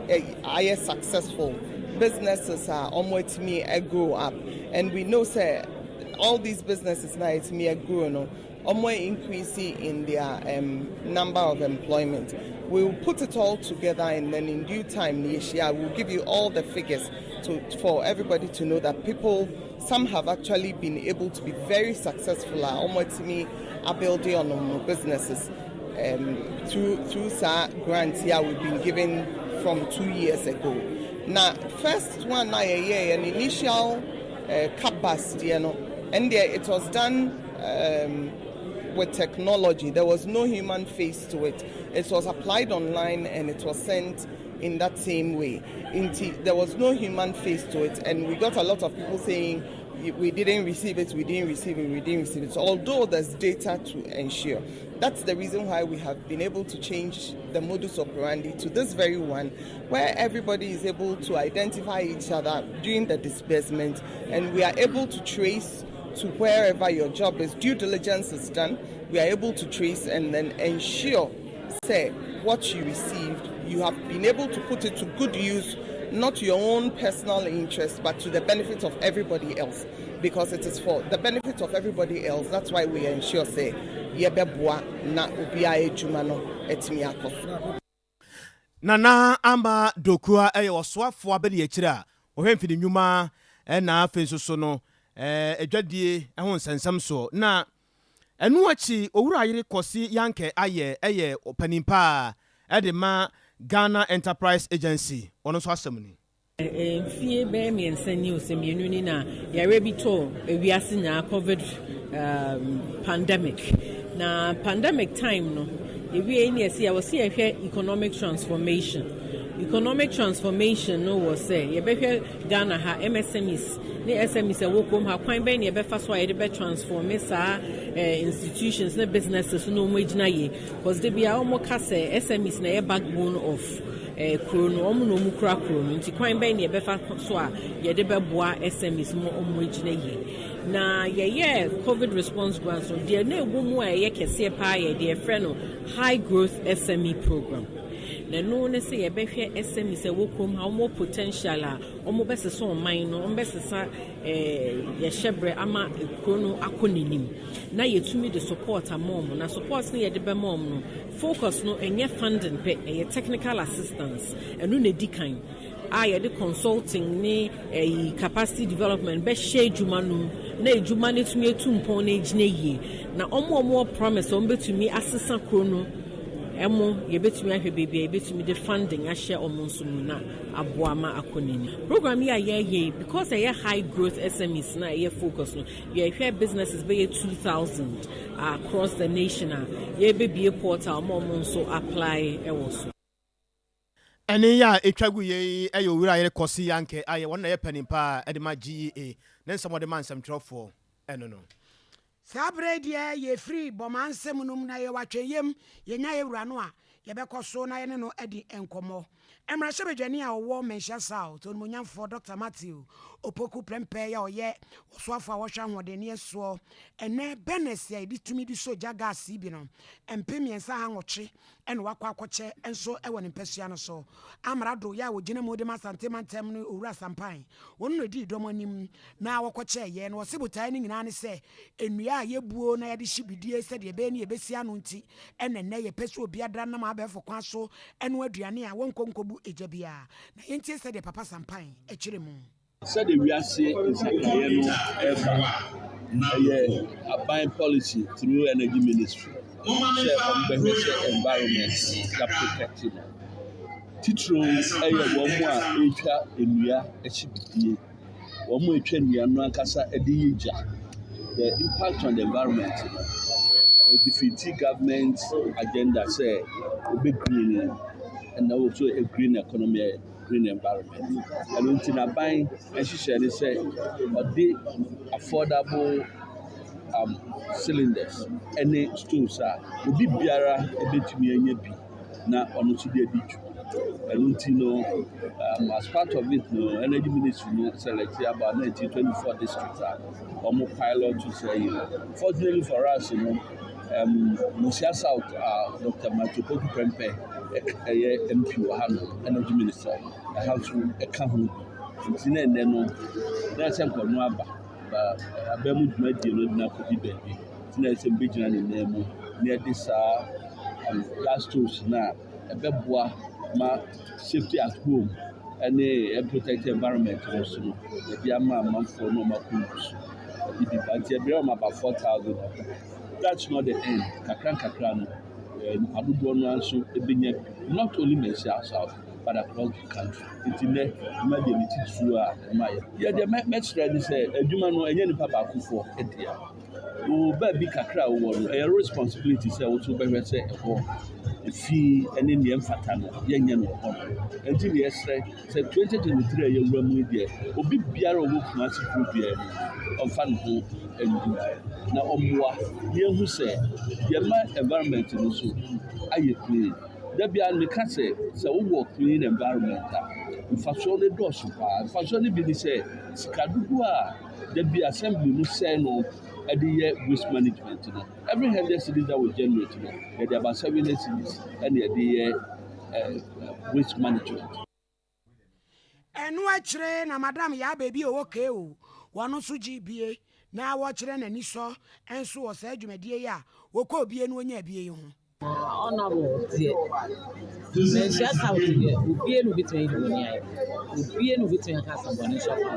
ayɛ successful, businesses a wɔn atumi a grow up, and we know sɛ all these businesses na atumi a grow no, wɔn increase in their um, number of employment. We will put it all together and then in due time, we will give you all the figures to, for everybody to know that people Some have actually been able to be very successful a wɔn atumi abuilde on wɔn businesses um, through through saa grant yi a we've been given from 2 years ago. Na first one na yɛyɛɛ an initial CapBus deɛ no, and deɛ it was done with technology. There was no human face to it. It was applied online and it was sent in that same way. Nti, there was no human face to it, and we got a lot of people saying, we didn't receive it, we didn't receive it, we didn't receive it. So although there's data to ensure. That's the reason why we have been able to change the modus operandi to this very one, where everybody is able to identify each other during the disbursement and we are able to trace to wherever your job is. Due diligence is done. We are able to trace and then ensure, say, what you received, you have been able to put it to good use, not to your own personal interest, but to the benefit of everybody else. Because it is for the benefit of everybody else. That's why we ensure, say, yɛbɛboa na obiara adwuma no atumi akɔ so. Nana Ama Dokua yɛ ɔsoafoɔ abɛdi akyire a wɔhwɛ mfidi nnwuma ɛna afei nso so no adwadie ho nsɛnsɛm soɔ. Na ɛno akyi, Owura Yere Kɔsi Yankɛ ayɛ ɛyɛ ɔpanin paa ɛde ma Ghana Enterprise Agency, ɔno nso asɛm ni. Mfie bɛyɛ 3 ni o, sɛ 2 ni na yare bi tɔ ewiase nyinaa, COVID pandemic. Na pandemic time no, ewie ni yɛsi yɛwɔ si yɛhwɛ economic transformation. Economic transformation no wɔ sɛ yɛbɛhwɛ Ghana ha MSMEs ne SMEs ɛwɔ kurom ha, kwan bɛn ne yɛbɛfa so a yɛde bɛ transform saa institutions ne businesses no wɔn gyina yie, cause de bia wɔn ka sɛ SMEs na ɛyɛ backbone of kuro no, wɔn na wɔn kura kuro no. Nti kwan bɛn ne yɛbɛfa so a yɛde bɛboa SMEs mo wɔn gyina yie? Na yɛyɛ COVID response grants no deɛ, na ɛwɔ mu a ɛyɛ kɛseɛ paa yɛ deɛ yɛfrɛ no high growth SME program. Na ɛno ne sɛ yɛbɛhwɛ SMEs ɛwɔ kurom ha, wɔn potential a wɔn bɛsesa ɔman no, wɔn bɛsesa yɛhyɛ brɛ ama kuro no akɔ n'anim, na yɛtumi de support ama wɔn. Na support no yɛde bɛma wɔn no, focus no ɛnyɛ funding pɛ, ɛyɛ technical assistance. Ɛno na edi kan a yɛde consulting ne ɛyi capacity development bɛhyɛ adwuma no mu na adwuma no tumi etu mpɔn na egyina yie. Na wɔn a wɔwɔ promise wɔn bɛtumi asesa kuro no ɛmo, yɛbɛtumi ahwɛ baabi a yɛbɛtumi de funding ahyɛ wɔn nso mu na aboa ma akɔ n'anim. Program yi a yɛreyɛ yi, because ɛyɛ high growth SMEs na ɛyɛ focus no, yɛhwɛ businesses bɛyɛ 2,000 across the nation a yɛbɛbie portal ma wɔn nso apply ɛwɔ so. Ɛne yɛ a ɛtwa gu yei ɛyɛ Owura Yere Kɔsi Yankɛ ayɛ, wɔn na yɛ panin paa ɛde ma GEA ne nsɛm wɔde ma nsɛmtwerɛfoɔ ɛno no. Saa berɛ deɛ, yɛfiri bɔma nsɛm no mu na yɛwɔ atwɛyam yɛnya yɛwura no a yɛbɛkɔ so na yɛne no adi nkɔmmɔ. Mmarahyɛbadwani a ɔwɔ Manhyia South, Onimonyamfoɔ Dr Matthew Opoku Prɛmpɛ, yɛ ɔyɛ ɔsoafo a wɔhwɛ ahoɔdenneɛ soɔ, ɛnɛ burners a yɛde tumi de so gya gas yi bi no 3800 ɛna wakɔ akɔkyɛ nso ɛwɔ ne mpasua no so. Amrado yɛ a wɔgyina mu de ma Asante mantam no, Owura Sampan, wɔn na di dɔm anim na wɔkɔkyɛ yɛ no. Wɔse botaeɛ no nyinaa ne sɛ nnua a yɛbuo na yɛde hye bidie sɛdeɛ ɛbɛyɛ ne yɛbɛsi ano nti, ɛna nnɛ yɛpɛ sɛ obiara nam abɛɛfo kwan so ɛno aduane a wɔnkɔ nkɔbu egya biara. Na yɛntie sɛdeɛ Papa Sampan akyerɛ mu. Sɛde wiase nsakraeɛ no ɛreba, ɛyɛ aban policy through Energy Ministry sɛ ɔmbɛhwɛ sɛ environment ya protect no. Titiro ɛyɛ wɔn a ɛretwa nnua akyi bidie, wɔn a ɛtwa nnua no ankasa de yɛ gya. The impact on the environment no defeat government agenda sɛ obe green and also a green economy, a green environment. Ɛno nti n'aban nhyehyɛ ne sɛ ɔde affordable cylinders ne stoves a obi biara bɛtumi anya bi na ɔno nso de adi dwuma. Ɛno nti no, as part of it no, Energy Ministry no select about 1924 districts a wɔn pilot to sɛ yi. Fortunately for us no, Manhyia South a Dr Matthew Opoku Prempeh ɛyɛ MP wɔ ha no, Energy Minister ɛha nso ɛka ho bi. Nti na ɛnɛ no na ɛsɛ nkɔno aba ba abɛn mu dwumadie no na akɔdi baabi, nti na ɛsɛ mbɛgyina ne nan mu na yɛde saa gas stoves na ɛbɛboa ma safety at home ɛne protect environment no so no, yɛde ama amanfoɔ na wɔn akɔ ngu so yɛde bi ba. Nti ɛbrɛ wɔn about 4,000. That's not the end. Kakra nkakra no, nipa dodoɔ no nso bɛnya bi, not only Manhyia South. but across the country. Nti nnɛ dwuma deɛ ne titiriw a ɛma yɛ. Yɛ deɛ mɛkyerɛ ne sɛ adwuma no ɛnyɛ nipa baakofoɔ dea. Wo baabi kakra a wowɔ no ɛyɛ responsibility sɛ wo nso wobɛhwɛ sɛ ɛhɔ efi ne nea ɛmfata no yɛnyɛ no wɔ hɔ no. Nti na yɛsrɛ sɛ 2023 a yɛwura mu yi deɛ obi biara a ɔwɔ Kumasi kuro biara mu no ɔmfa ne ho ngu na ɔmmoa na yɛnhu sɛ yɛma environment no so ayɛ clean. Da biara meka sɛ, sɛ wowɔ clean environment a, mfasoɔ no dɔɔso paa. Mfasoɔ no bi ne sɛ, sika dodoɔ a da bi assembly no sɛe no de yɛ waste management no, every 100 cedis that we generate no, yɛde about 70 cedis ɛna yɛde yɛ waste management. Ɛno akyire na Madam Yaa Baabi a ɔwɔ KO, wɔno nso gyee bie na wɔkyerɛ n'anisɔ nso wɔ saa dwumadie yi a wɔkɔɔ bie no wɔnyaa bie yi ho. Honourable deɛ, Manhyia South deɛ, obie na obetumi ayi ne bɔne ayɛ. Obie na obetumi aka asɛm bɔne nso afa ho.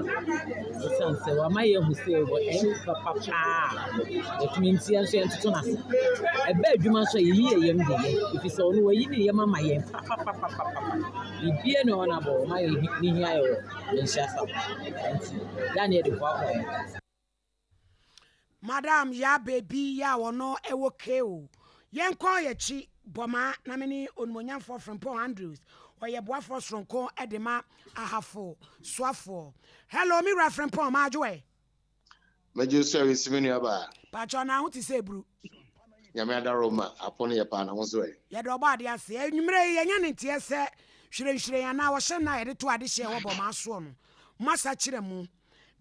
Esiane sɛ wama yɛahu sɛ wɔ ɛn papa paa a, yɛtumi nti yɛn nso yɛntoto no ase. Ɛbɛ adwuma nso a yɛyi yɛn yam de yɛ, efisɛ ɔno wayi ne yam ama yɛn papapapapapa. Biribiara nni Honourable ɔma yɛ ne hia yɛ wɔ Manhyia South. Nti, yɛ a na yɛde hoahoa yɛn ho. Madam Yaa Baby yi a ɔno wɔ KO. Yɛnkɔ yɛkyi Bɔmaa na me ne Onimonyamfoɔ Frimpong Andrews, ɔyɛ boafoɔ soronko de ma Ahafo soafoɔ. Hello me wura Frimpong, madwo ɛ? Mɛgye wo so awisi me nua baa. Pakyɛw na ho te sɛ eburu. Nyame adaro ma apɔn yɛ paa na ho nso ɛ? Yɛda Ɔbɔadeɛ ase. Anwumerɛ yi yɛanya ne nteɛ sɛ hwirenhwiren anaa ɔhyɛ nna a yɛde to adehyeɛ wɔ Bɔmaa soɔ no, moasakyera mu.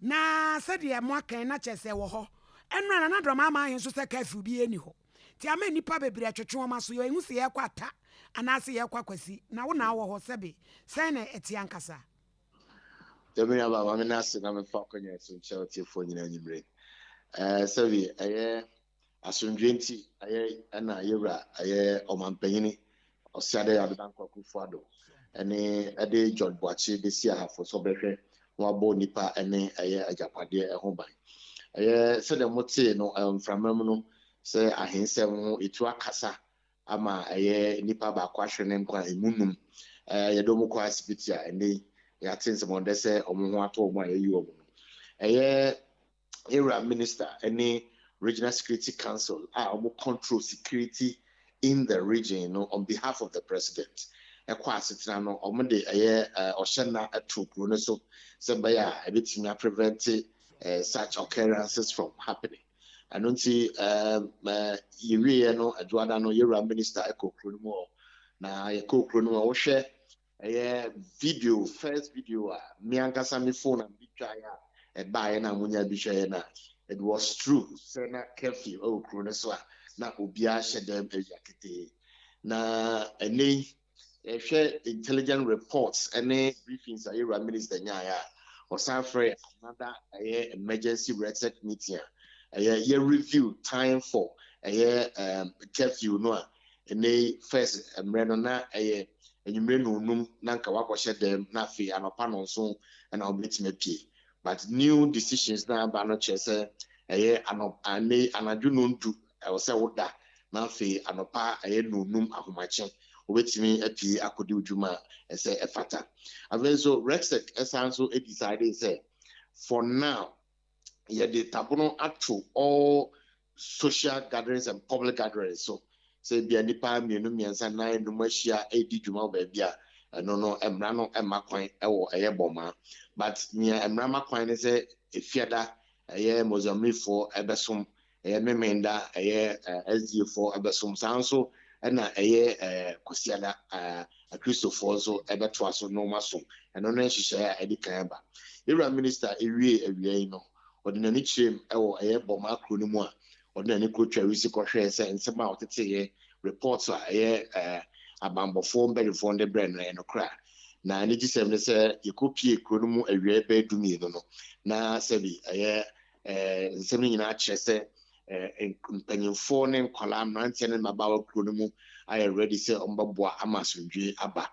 Na sɛdeɛ moaka yi, na kyerɛ sɛ ɛwɔ hɔ. Ɛnora Nana Dormaa ama ahe nso sɛ curfew biara nni hɔ. Nti ama nnipa bebree atwetwe wɔn aso. Yɛnhu sɛ yɛrekɔ Atta anaase yɛrekɔ Akwasi. Na wo na wowɔ hɔ, sɛbe, sɛn na ɛteɛ ankasa? Yɛ me nuabaa, ma me nna ase na memfa akwanya yi so nkyia atiefoɔ nyinaa anwummere yi. Ɛɛ, sɛbe ɛyɛ Asomdwoeɛ nti ɛyɛ ɛna yɛwura ɛyɛ ɔmanpanyini Ɔseadeɛ Addo Dankwa Akufo Addo ɛne ɛde George Boakye bɛsi Ahafo sɛ ɔbɛhwɛ na wabɔ nnipa ɛne ɛyɛ agyapadeɛ ɛho ban. Ɛyɛ sɛdeɛ motee no mframa mu no sɛ ahensɛm ho ɛtu akasa ama ɛyɛ nnipa baako ahwere ne nkwa ɛmu num yɛde wɔn kɔ asibiti a ɛnɛ yi yɛate nsɛmɔdɛ sɛ wɔn ho atɔ wɔn a yɛyi wɔn no. Ɛyɛ Area Minister ne Regional Security Council a wɔn control security in the region no on behalf of the president kɔ asetena no, wɔn de ɛyɛ ɔhyɛ nna to kuro no so sɛ ɛbɛyɛ a ɛbɛtumi a prevent such occurrences from happening. Ɛno nti yɛwieɛ no Adwoada no yɛwura minister kɔ kuro no mu hɔ na yɛkɔ kuro no mu a wohwɛ Ɛyɛ video, first video a me ankasa me phone a mede twaeɛ a ɛbaeɛ na monya bi hwɛeɛ no a, it was true sɛ na curfew ɛwɔ kuro no so a na obiara hyɛ dɛm awia ketee. Na ɛnɛ yi yɛhwɛ intelligent reports ne briefings a yɛwura minister nyaeɛ a, ɔsan frɛ another ɛyɛ emergency REGSEC meeting a ɛyɛ yɛ review time for ɛyɛ curfew no a Ɛnnɛ yi first mmerɛ no na ɛyɛ anwummerɛ nnɔnnum na nka wakɔhyɛ dɛm na afei anɔpa nnɔnson na wobɛtumi apue but new decisions na aba no kyerɛ sɛ ɛyɛ anɔ ɛnnɛ yi anadwo nnɔndu ɛwɔ sɛ woda na afei anɔpa ɛyɛ nnɔnnum ahomakye wobɛtumi apue akɔdi wo dwuma a ɛsɛ ɛfata. Afei nso REGSEC ɛsan nso decide sɛ for now yɛde tabono ato all social gatherings and public gatherings so sɛ ebia nnipa mmienu mmiɛnsa nnan nnum ahyia redi dwuma wɔ baabi a ɛno no mmara no mma kwan wɔ ɛyɛ bɔmaa but nea mmara ma kwan ne sɛ efiada ɛyɛ Mozambiquefoɔ ɛbɛsom ɛyɛ Memenda ɛyɛ SDA foɔ ɛbɛsom saa nso ɛna ɛyɛ Kwasiada Akristofoɔ nso ɛbɛtoa so na wɔn asom ɛno ne nhyehyɛeɛ a ɛdi kan aba. Yɛwura minister ewie awia yi no ɔde n'ani kyerɛɛ mu wɔ ɛyɛ Bɔmaa kuro no mu a ɔde n'ani kɔ Twawisi kɔhwɛɛ sɛ nsɛm a ɔteteeɛ, reports a ɛyɛ abanbɔfoɔ mpanimfoɔ no de brɛɛ no ɛyɛ nokorɛ a. Na anigyesɛm ne sɛ yɛkɔpuee kuro no mu awia bɛyɛ dumienu no na sɛbi ɛyɛ nsɛm no nyinaa kyerɛ sɛ mpanyimfoɔ ne nkwadaa, mmeranteɛ ne mmabaawa kuro no mu ayɛ ready sɛ wɔbɛboa ama asomdwoe aba.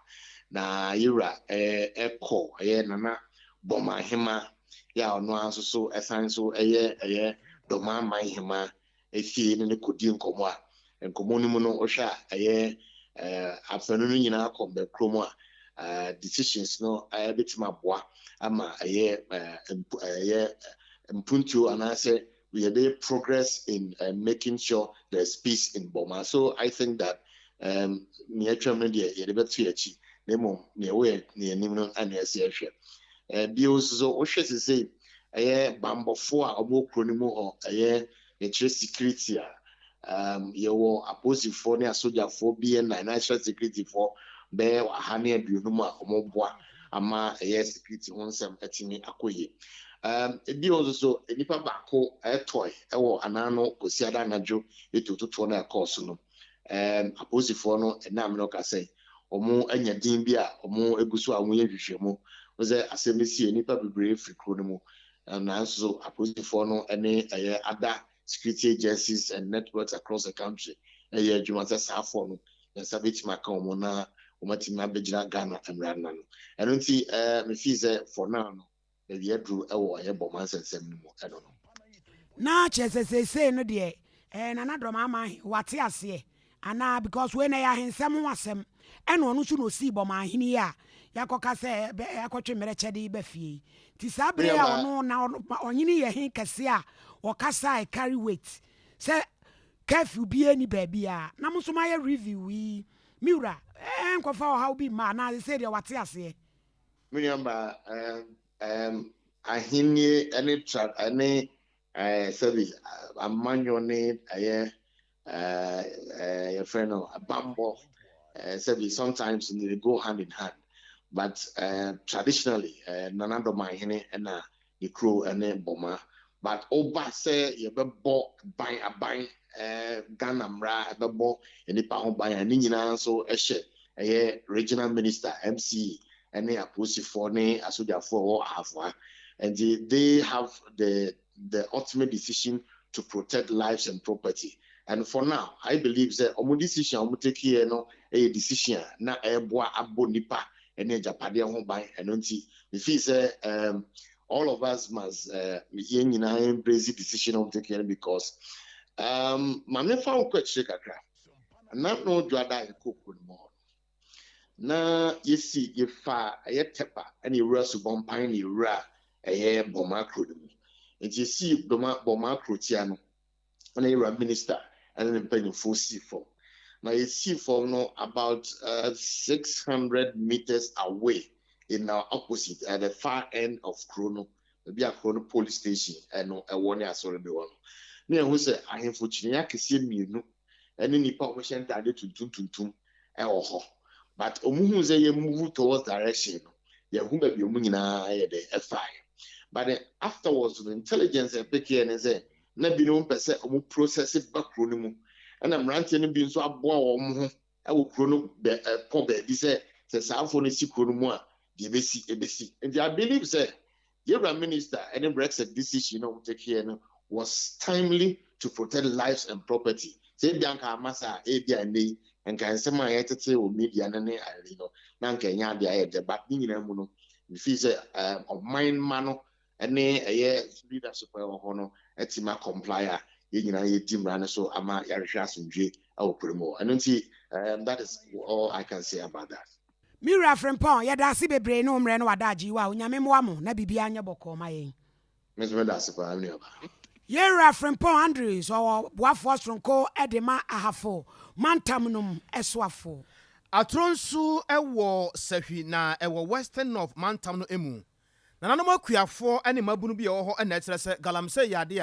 Na yɛwura ɛkɔ ɛyɛ Nana Bɔmanhema yɛ a ɔno ara nso so ɛsan nso ɛyɛ ɛyɛ Dɔmaman hema efie ne ne kɔdi nkɔmmɔ a nkɔmmɔ no mu no wohwɛ a ɛyɛ afanu no nyinaa kɔ mbɛkuro mu a Decisions no bɛtumi aboa ama ɛyɛ ɛyɛ mpuntuo anaasɛ yɛbɛyɛ progress in making sure there's peace in Boma. So I think that nea atwam no deɛ, yɛde bɛto yɛn akyi, na mmom nea ɛwɔ yɛn ne anim no ɛna ɛsɛ yɛhwɛ. Bio nso so, wohwɛ sesei ɛyɛ bambɔfoɔ a wɔwɔ kuro no mu hɔ, ɛyɛ yɛkyerɛ security a, yɛwɔ apolisifoɔ ne asogyafoɔ, BNI, national security foɔ bɛyɛ 150 a wɔboa ama ɛyɛ security ho nsɛm atumi akɔ yie. Bio nso so, nipa baako ɛtɔe ɛwɔ anan kɔsi ada anadwo etu totoɔ no a ɛkɔɔ so no, apolisifoɔ no ɛnam no kasa wɔn anya din bi a wɔn egu so a wɔyɛ nhwehwɛmu sɛ asɛm bi si, nipa bebree firi kuro no mu, nanso apolisifoɔ no ne ɛyɛ other security agencies and networks across the country ɛyɛ adwuma sɛ saafoɔ no yɛn nsa bɛtumi aka wɔn na wɔn atumi abɛgyina Ghana mmara no ano. Ɛno nti mefi sɛ for now no, baabi aduru ɛwɔ ɛyɛ Bɔma nsɛnsɛm no mu ɛno no. Na kyerɛ sɛ seesei no deɛ, Nana Dɔm ama ahe wate aseɛ anaa? Because wei na ɛyɛ ahensɛm ho asɛm, ɛna ɔno nso na osii Bɔma ahene yi a yɛakɔka sɛ yɛakɔtwe mmerɛkyɛde yi ba fie yi. Nti saa bere a ɔno na ɔhene yɛ he kɛse a ɔkasa a carry weight sɛ curfew biara ni baabi a na mo nso moayɛ review yi, me wura, nkɔfa ɔhaw bi mma anaa sɛ deɛ wate aseɛ? Me nuaba, ahennie ne tra ne sɛbi amanyɔ ne ɛyɛ yɛfrɛ no bambɔ, sɛbi, sometimes they go hand in hand, but traditionally Nana Dɔmahene ɛna ne kuro ne Bɔma, but ɔba sɛ yɛbɛbɔ ban aban Ghana mmara ɛbɛbɔ nipa ho ban a, ne nyinaa nso ɛhyɛ ɛyɛ regional minister, MCE, ɛne apolisifoɔ ne asogyafoɔ ɛwɔ Ahafo ha, nti they have the ultimate decision to protect lives and property. And for now, I believe sɛ ɔmo decision a ɔmo take here no ɛyɛ decision a na ɛboa abɔ nipa ɛne agyapadeɛ ho ban. Ɛno nti me feel sɛ all of us must yɛn nyinaa embrace the decision ɔmo take here, because maame, fa wo kɔ akyire kakra na no dwada yɛ kɔ kuro no mu hɔ na yɛsi yɛfa ɛyɛ Tɛpa ɛna ewura Subɔmpan na ewura ɛyɛ Bɔma kuro no mu. Nti yɛsi Bɔma kuro tia no, ɛna yɛwura minister ɛne ne mpanyinfoɔ si fam, na yɛsi fam no about 600 meters away in our opposite, at the far end of kuro no, baabi a kuro no police station ɛno ɛwɔ ne asɔre bi wɔ no, ne yɛn ho sɛ ahemfo kyiniiɛ akɛseɛ mmienu ɛne nipa a wɔhyɛ ntaade tuntum tuntum ɛwɔ hɔ, but wɔn hu sɛ yɛ move towards direction no, yɛn ho baabi wɔn nyinaa yɛ dɛ ɛfaeɛ. But then afterwards no, intelligence ɛpɛkɛ ne sɛ na binom pɛ sɛ wɔn process ba kuro no mu, ɛna mmeranteɛ no bi nso aboa wɔn ho ɛwɔ kuro no bɛ ɛpɔ baabi sɛ saafoɔ no si kuro no mu a, deɛ ebesi ebesi. Nti I believe sɛ yɛwura minister ɛne brexit decision na wɔn take here no was timely to protect lives and property. Sɛ ebi anka ama saa, ebi a nne yi nka nsɛm a yɛtete wɔ media no ne ayɛyi no na nka ɛnyɛ adeɛ ayɛ dɛ, but ne nyinaa mu no, mefi sɛ ɔman ma no ɛne ɛyɛ leadership a ɛwɔ hɔ no ɛtumi comply a yɛn nyinaa yɛdi mmara no so ama yɛahwehwɛ asomdwe ɛwɔ kurom hɔ. Ɛno nti that is all I can say about that. Mewura Frempɔn, yɛda ase bebree ne wo mmerɛ no wada agye wa. Onyame mmoa mo na biribiara nyɛ bɔkɔɔ ma yɛn. Me nso meda ase paa, me nuaba. Yɛwura Frempɔn Andrews, ɔwɔ boafoɔ soronko de ma Ahafo mantam nom ɛsoafo. Atoro nso wɔ Sahwi na ɛwɔ Western North mantam no mu. Nananom akuafoɔ ne mmabunu bi a ɛwɔ hɔ na ɛkyerɛ sɛ galamsey yɛ adeɛ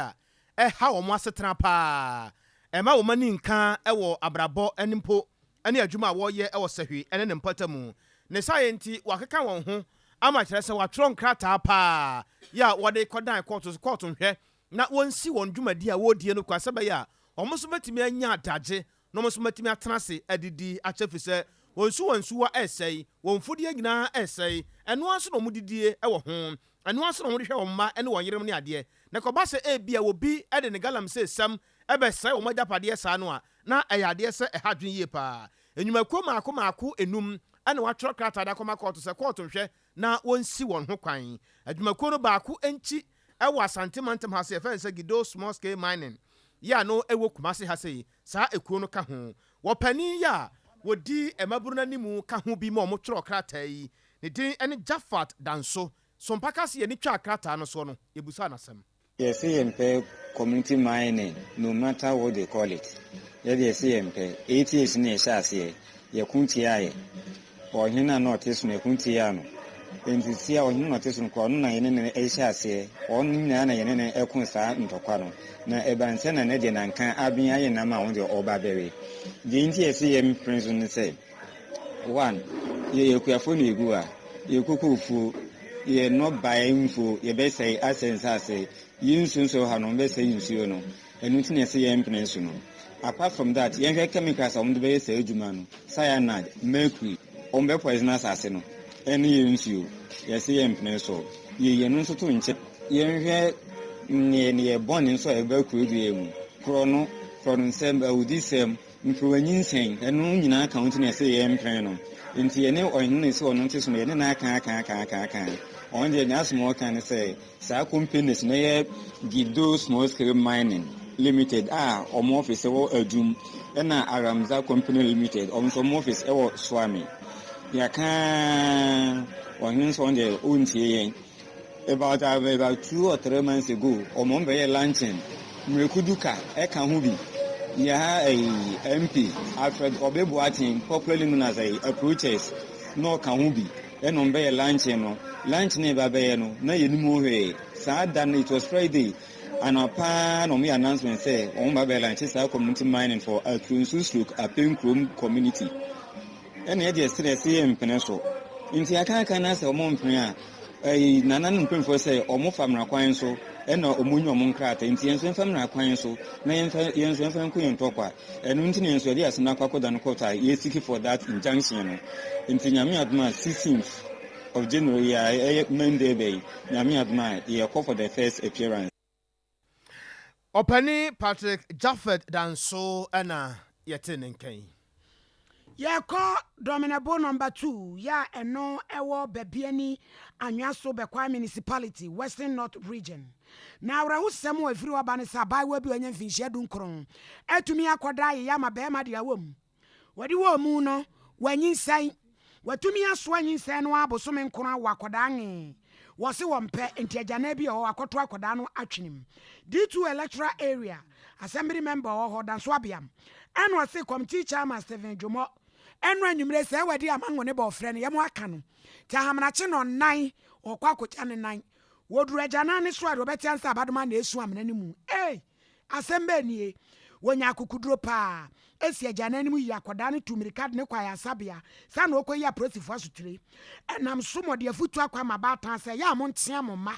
a ɛha wɔn asetena paa, ɛma wɔn ani nka wɔ abrabɔ ne mpo ne adwuma a wɔreyɛ wɔ Sahwi ne ne mpɔtam mu. Ne saa yɛ nti, wɔakeka wɔn ho ama kyerɛ sɛ wɔatwerɛ nkrataa paa yɛ a wɔde kɔdan kɔɔto so, kɔɔto nhwɛ na wɔnsi wɔn dwumadi a wɔredie no kwa sɛ bɛyɛ a wɔn nso bɛtumi anya adagye na wɔn nso bɛtumi atena ase adidi akyɛ, fi sɛ wɔn nsuwa nsuwa ɛresɛe, wɔn mfudeɛ nyinaa ɛresɛe. Ɛnoa nso na wɔn didie ɛwɔ ho, ɛnoa nso na wɔde hwɛ wɔn mma ne wɔn yerenom ne adeɛ, na kɔba sɛ ebia obi de ne galamsey sɛm ɛbɛsɛe wɔn agyapadeɛ saa no a, na ɛyɛ adeɛ sɛ ɛha adwene yie paa. Enyumakuo maako maako enum ɛna wɔatwerɛ krataa de akɔma kɔɔto sɛ kɔɔto nhwɛ na wɔnsi wɔn ho kwan. Adwumakuo no baako nkyi ɛwɔ Asante mantam ha sɛ yɛfrɛ no sɛ Gido Small Scale Mining yɛ a no ɛwɔ Kumase ha sɛ saa ekuo no ka ho. Wɔpanin yi a wɔdi mmabunu no anim ka ho bi ma wɔtwerɛɛ krataa yi. Ne din ne Jafat Danso. Sompa ka sɛ yɛn twaa krataa no soɔ no, yɛbisaa no asɛm. Yɛse yɛmpɛ community mining no matter what they call it yɛde yɛse yɛmpɛ ATH no yɛhyɛ aseɛ yɛko tiaeɛ ɔhene no a na ɔte so no yɛko tiaa no nti sia ɔhene na ɔte so no koraa ɔno na yɛne no hyɛ aseɛ ɔno nyinaa na yɛne no ɛko saa ntɔkwa no na ɛba nsɛ na ne deɛ nanka aben ayɛ nam a ɔno deɛ ɔba bɛwe deɛ nti yɛse yɛmpene so ne sɛ One, yɛyɛ akuafoɔ na yɛgu ha, yɛ kokofuo, yɛ nnɔbaeɛ mfuo, yɛbɛsɛe asɛe nsaase, yɛ nsuo nso wɔ ha no, wɔbɛsɛe nsuo no, ɛno nti na yɛse yɛmpene so no. Apart from that, yɛnhwɛ chemicals a wɔde bɛyɛ saa adwuma no, cyanide, mercury, wɔbɛ poison asase no ɛne yɛ nsuo, yɛse yɛmpene so. Yɛyi ɛno nso to nkyɛn, yɛnhwɛ neɛ neɛ bɔne nso a ɛba kuro dua mu, korɔno, korɔnosɛm, awudisɛm, Mfiriwa nyinsɛn, ɛno nyinaa ka ho nti na ɛsɛ yɛmpene no. Nti yɛne ɔhene no sɛ ɔno nte so no, yɛne no aka aka aka aka aka. Ɔno deɛ n'asɛm a ɔka ne sɛ saa companies no yɛ Gido Small Scale Mining Limited a wɔn office wɔ Adum ɛna Aramza Company Limited wɔn nso wɔn office wɔ Suame. Yɛaka ara ɔhene nso ɔno deɛ ɔntie yɛn. About about 2 or 3 months ago, ɔmo bɛyɛ luncheon. Mmiriko Duka ɛka ho bi. Yɛ ha ɛyi MP Alfred Obe Boateng, popularly known as ɛyi Approaches, na ɔka ho bi. Ɛna ɔmo bɛyɛ luncheon no. Luncheon na yɛba bɛyɛ no, na yɛnim ho hwee. Saa da no, it was Friday. Anɔpa na ɔmo yɛ announcement sɛ ɔmo ba bɛyɛ launch saa community mining for Atronsu/Apenkrom community. Ɛna yɛde ɛsrɛ sɛ yɛ mpene so. Nti aka na sɛ ɔmo mpene a, ɛyi nana no mpanyinfoɔ sɛ ɔmo fa mmara kwan so ɛna ɔmo nya ɔmo nkrataa, nti yɛn nso yɛmfa mmara kwan so na yɛmfa yɛn nso yɛmfa nko yɛn ntɔkwa. Ɛno nti na yɛn nso yɛde asɛm no akɔ akɔda no court a yɛ seek for that injunction no. Nti Nyame adom a, 16th of January a ɛyɛ Monday bɛyi, Nyame adom a, yɛkɔ for the first appearance. Ɔpani Patrick Jaffet Danso ɛna yɛte ne nkan. Yɛkɔ Dɔmenabo Number 2 yɛ a ɛno ɛwɔ Bibiani Anhwiaso Bekwai Municipality, Western North Region. Na awerɛhosɛm wɔ ɛfiri hɔ ba ne sɛ abaayewa bi a ɔnya mfinhyia 19 atumi akɔda ayeyɛ ama bɛrima de awɔ mu. Wɔde wɔ mu no, wanyinsɛn. Watumi asoa nyinsɛn no abosome 9 wɔ akɔdaa ngee. Wɔse wɔn pɛ nti agyanan bi a ɛwɔ akɔto akɔdaa no atwenem. D2 Electoral Area Assembly member wɔ hɔ, Danso Abiam, ɛna ɔse committee chairman Stephen Dwomɔ ɛno anwummerɛ sɛ wadi amango ne bɔɔfrɛ no yɛmo aka no nti ahamanakye no ɔnan ɔkɔ akɔgya ne nan. Wɔduru agyanan ne so a, deɛ ɔbɛte ansa abadoma na ɛsu amena no mu. Ei, asɛm bɛɛ nie! Wɔnya akokoduro paa esi agyanan no mu yi akwadaa no tu mmirika de ne kɔ ayaresabea saa na ɔkɔyi apolisifoɔ asotire. Ɛnam so mɔde afutu akɔ ama baatan sɛ yɛ a montea mo mma,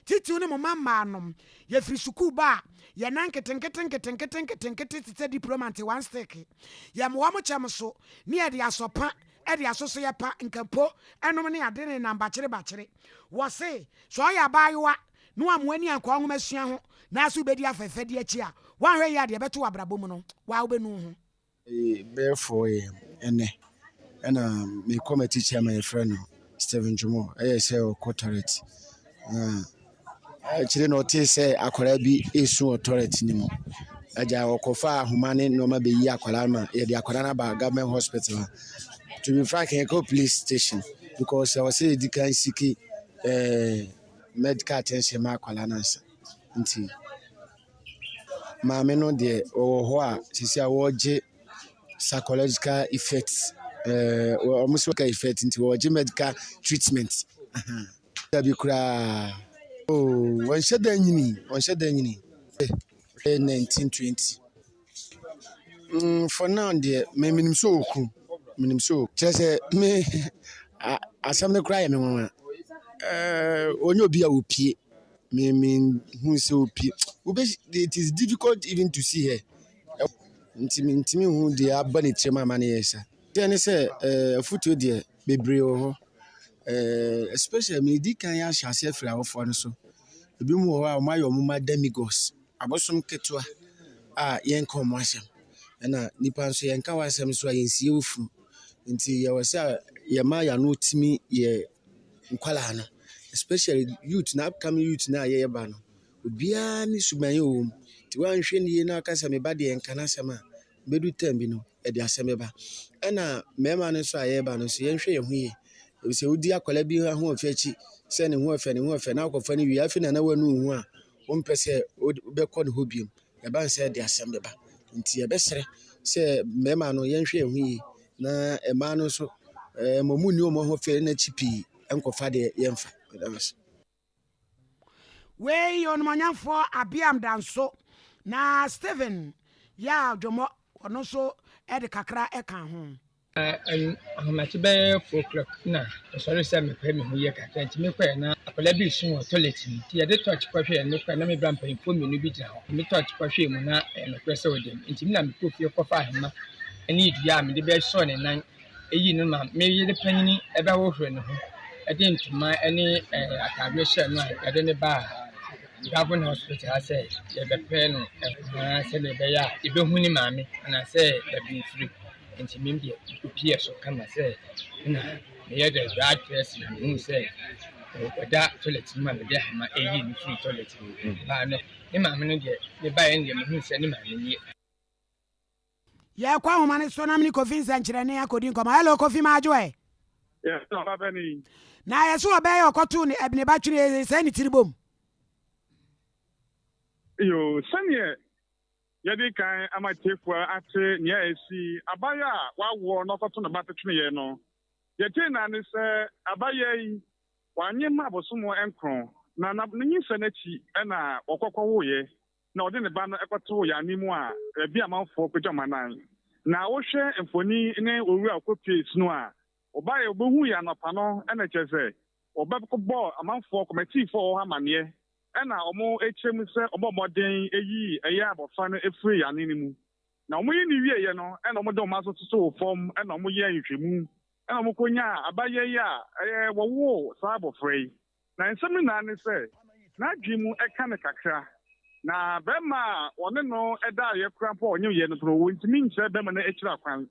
titiw ne mo mma mmaa nom. Yɛfiri sukuu ba a, yɛnan nketenkete nketenkete nketenkete te sɛ diploma one stick. Yɛmmoa mo kyɛm so ne yɛde asɔpa ɛde asoso yɛ pa nkampo ɛnom ne ade ne nam bakyere bakyere. Wɔse sɛ ɔyɛ abaayewa na wamoa ani ankɔ nwoma sua ho na so wobɛdi afɛfɛ di akyi a, woanhwɛ yie adeɛ bɛto w'abrabɔ mu no waa wobɛnu ho. Bɛyɛ 4 a.m. ɛnɛ ɛna mekɔ ma teacher ma yɛfrɛ no Stephen Dwomɔ ɛyɛ sɛ ɔkɔ toilet na akyire na ɔtee sɛ akwadaa bi ɛresu wɔ toilet no mu. Agya ɔkɔfa ahoma ne nneɛma bɛyi akwadaa no ma yɛde akwadaa no aba government hospital ha. To be frank, yɛkɔ police station because ɛwɔ sɛ yɛdi kan seek medical attention ma akwadaa no ansa. Nti maame no deɛ, ɔwɔ hɔ a sisi a wɔregye psychological effect, wɔn sɛ effect nti wɔregye medical treatment. Dabi koraa, oh, wɔnhyɛ da nyini, wɔnhyɛ da nyini. Ɛyɛ 1920. For now deɛ, me menim sɛ ɔwɔ menim sɛ kyerɛ sɛ me asɛm no koraa yɛ me nwanwa. Ɔnyɛ obi a opie. Me me hu sɛ opie. Wobɛ it is difficult even to see her. Nti mentumi hu deɛ aba ne tirim ama no yɛ sa. Deɛ ne sɛ afotuo deɛ bebree wɔ hɔ. Especially medi kan ahyɛ ase afiri awofoɔ no so. Ebinom wɔ hɔ a wɔayɛ wɔn mma demigods, abosom ketewa a yɛnka wɔn asɛm. Ɛna nipa nso yɛnka w'asɛm so a yɛnsie wo funu. Nti yɛwɔ sɛ yɛma yɛn ano tumi yɛ nkwadaa no, especially youth na upcoming youth na yɛreba no. Obiara ne suban a ɔwɔ mu. Nti woanhwɛ no yie na woaka sɛ me ba deɛ nka n'asɛm a, Bɛdu term bi no, ɛde asɛm bɛba. Ɛna mmarima no nso a yɛreba no nso, yɛnhwɛ yɛn ho yie. Efisɛ wodi akwadaa bi ahoɔfɛ akyi sɛ ne ho yɛ fɛ, ne ho yɛ fɛ na akɔfa no wie afei na na wanu wo ho a, wompɛ sɛ wobɛkɔ ne hɔ bio. Ɛba no sɛ ɛde asɛm bɛba. Nti yɛbɛsrɛ sɛ mmarima no yɛnhwɛ yɛn ho yie na mmaa no nso ma wɔnni wɔn ahoɔfɛ no akyi pii nkɔfa deɛ yɛmfa. Meda mo ase. Wei yɛ Onimuonyamfoɔ Abiam Danso na Stephen Yaw Dwomoh ɔno nso de kakra ka ho. Ahomakye bɛyɛ 4 o'clock na mesɔre sɛ mepɛ me ho yie kakra nti mekɔɛ na akwadaa bi resu wɔ toilet mu nti yɛde torch kɔhwɛɛ mekɔɛ na me bra mpanyinfoɔ mmienu bi gyina hɔ me torch kɔhwɛɛ mu na ɛyɛ nokorɛ sɛ ɔda mu nti me na mekɔɔ fie kɔfa ahema ne dua a mede bɛsɔɔ ne nan Eyi no ma me yere panyin bɛhohoro ne ho de ntoma ne ataadeɛ hyɛɛ no a yɛde no baa Gavin Hospital ha sɛ yɛbɛpɛ no nhoma sɛdeɛ ɛbɛyɛ a yɛbɛhu ne maame anaasɛ baabi ofiri. Nti me deɛ mekɔpiee so kama sɛ na meyɛ the right person na mehu sɛ ɔda toilet no mu a mede ahoma ɛyii no firii toilet no mu. Baa no ne maame no deɛ mebaeɛ no deɛ mehuu sɛ ne maame nie. Yɛkɔ ahoma no so na mene Kofi nsɛnkyerɛnne akɔdi nkɔmmɔ. Hello Kofi Madwo ɛ? Yes, ɔba bɛ ni. Na yɛse ɔbɛyɛ ɔkɔtoo ne ne ba twene sɛe ne tiri bom. Yoo, sɛdeɛ yɛadi kan ama atiefoɔ ate nea asi abayewa a wawoɔ na ɔkɔto ne ba to tweneeɛ no, deɛ ɛtee naa ne sɛ abayewa yi, wanyem ma abosom nkron, na ne nyinsɛn akyi na wɔkɔ kɔwoeɛ. na ɔde ne ba no kɔtoo yɛn anim a baabi a amanfoɔ kɔgya wɔn anan. Na wohwɛ mfoni ne owura a ɔkɔpuee snow a ɔbaeɛ ɔbɛhuu yɛn anɔpa no na kyerɛ sɛ ɔbɛbɔɔ amanfoɔ kɔmɛtiifoɔ a wɔwɔ hɔ amaneɛ na wɔkyerɛ mu sɛ wɔbɔɔ mmɔden yii ɛyɛ abɔfra no firii yɛn anan no mu. Na wɔyi no wieeɛ no na wɔde wɔn aso totoo fam na wɔyɛɛ nhwehwɛmu na wɔkɔnyaa abayɛ yi a ɛyɛ wɔwoo saa abɔfra yi. Na nsɛm no nyinaa ne sɛ, n'adwene mu ka no kakra, na barima a ɔne no daeɛ koraa mpo a ɔnyeweɛ no mpo no, wɔntumi nkyerɛ barima no akyiri akwan.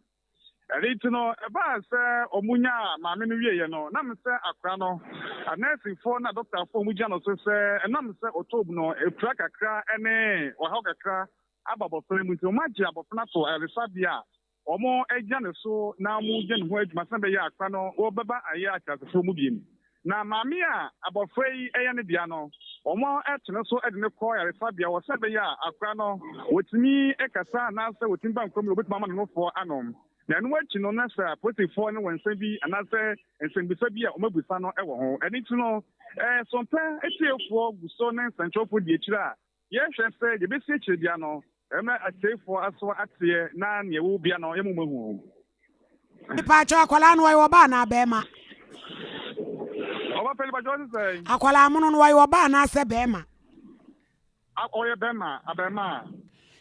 Ɛno nti no, ɛbaa sɛ wɔnyaa maame no wieeɛ no, nam sɛ akora no, anɛɛsefoɔ ne adɔkotafoɔ a wɔgyina no so sɛ ɛnam sɛ ɔtɔɔ mu no, apira kakra ne ɔhaw kakra aba abɔfra no mu nti, wɔagye abɔfra no ato ayaresabea a Wɔagyina ne so na wɔreyɛ ne ho adwuma sɛnea ɛbɛyɛ a akora no bɛba ayɛ ateasefoɔ mu bio. Na maame a abɔfra yi yɛ ne dea no, wɔte no so de no kɔ ayaresabea hɔ sɛnea ɛbɛyɛ a akora no wɔtumi kasa anaasɛ wɔtumi ba nkwa mu na wɔbɛtumi ama no nofoɔ anom. Na ɛno akyi no, na sɛ apolisifoɔ ne wɔn nsɛm bi anaasɛ nsɛmmisa bi a wɔabisa no wɔ ho. Ɛno nti no, Sompɛ atiefoɔ gu so ne nsɛnkyerɛwfoɔ di akyire a Yɛhwɛ sɛ yɛbɛsi akyire bia no, ɛbɛma atiefoɔ aso ateɛ na neɛ ɛwɔ bia no yɛma wɔn ahu. Mepaakyɛw akwadaa no ɔyɛ ɔbaa anaa bɛɛma? Ɔba pɛ mepaakyɛw ɔse sɛn? Akwadaa mono no ɔyɛ ɔbaa anaasɛ bɛɛma? Ɔyɛ bɛɛma, abɛɛmaa.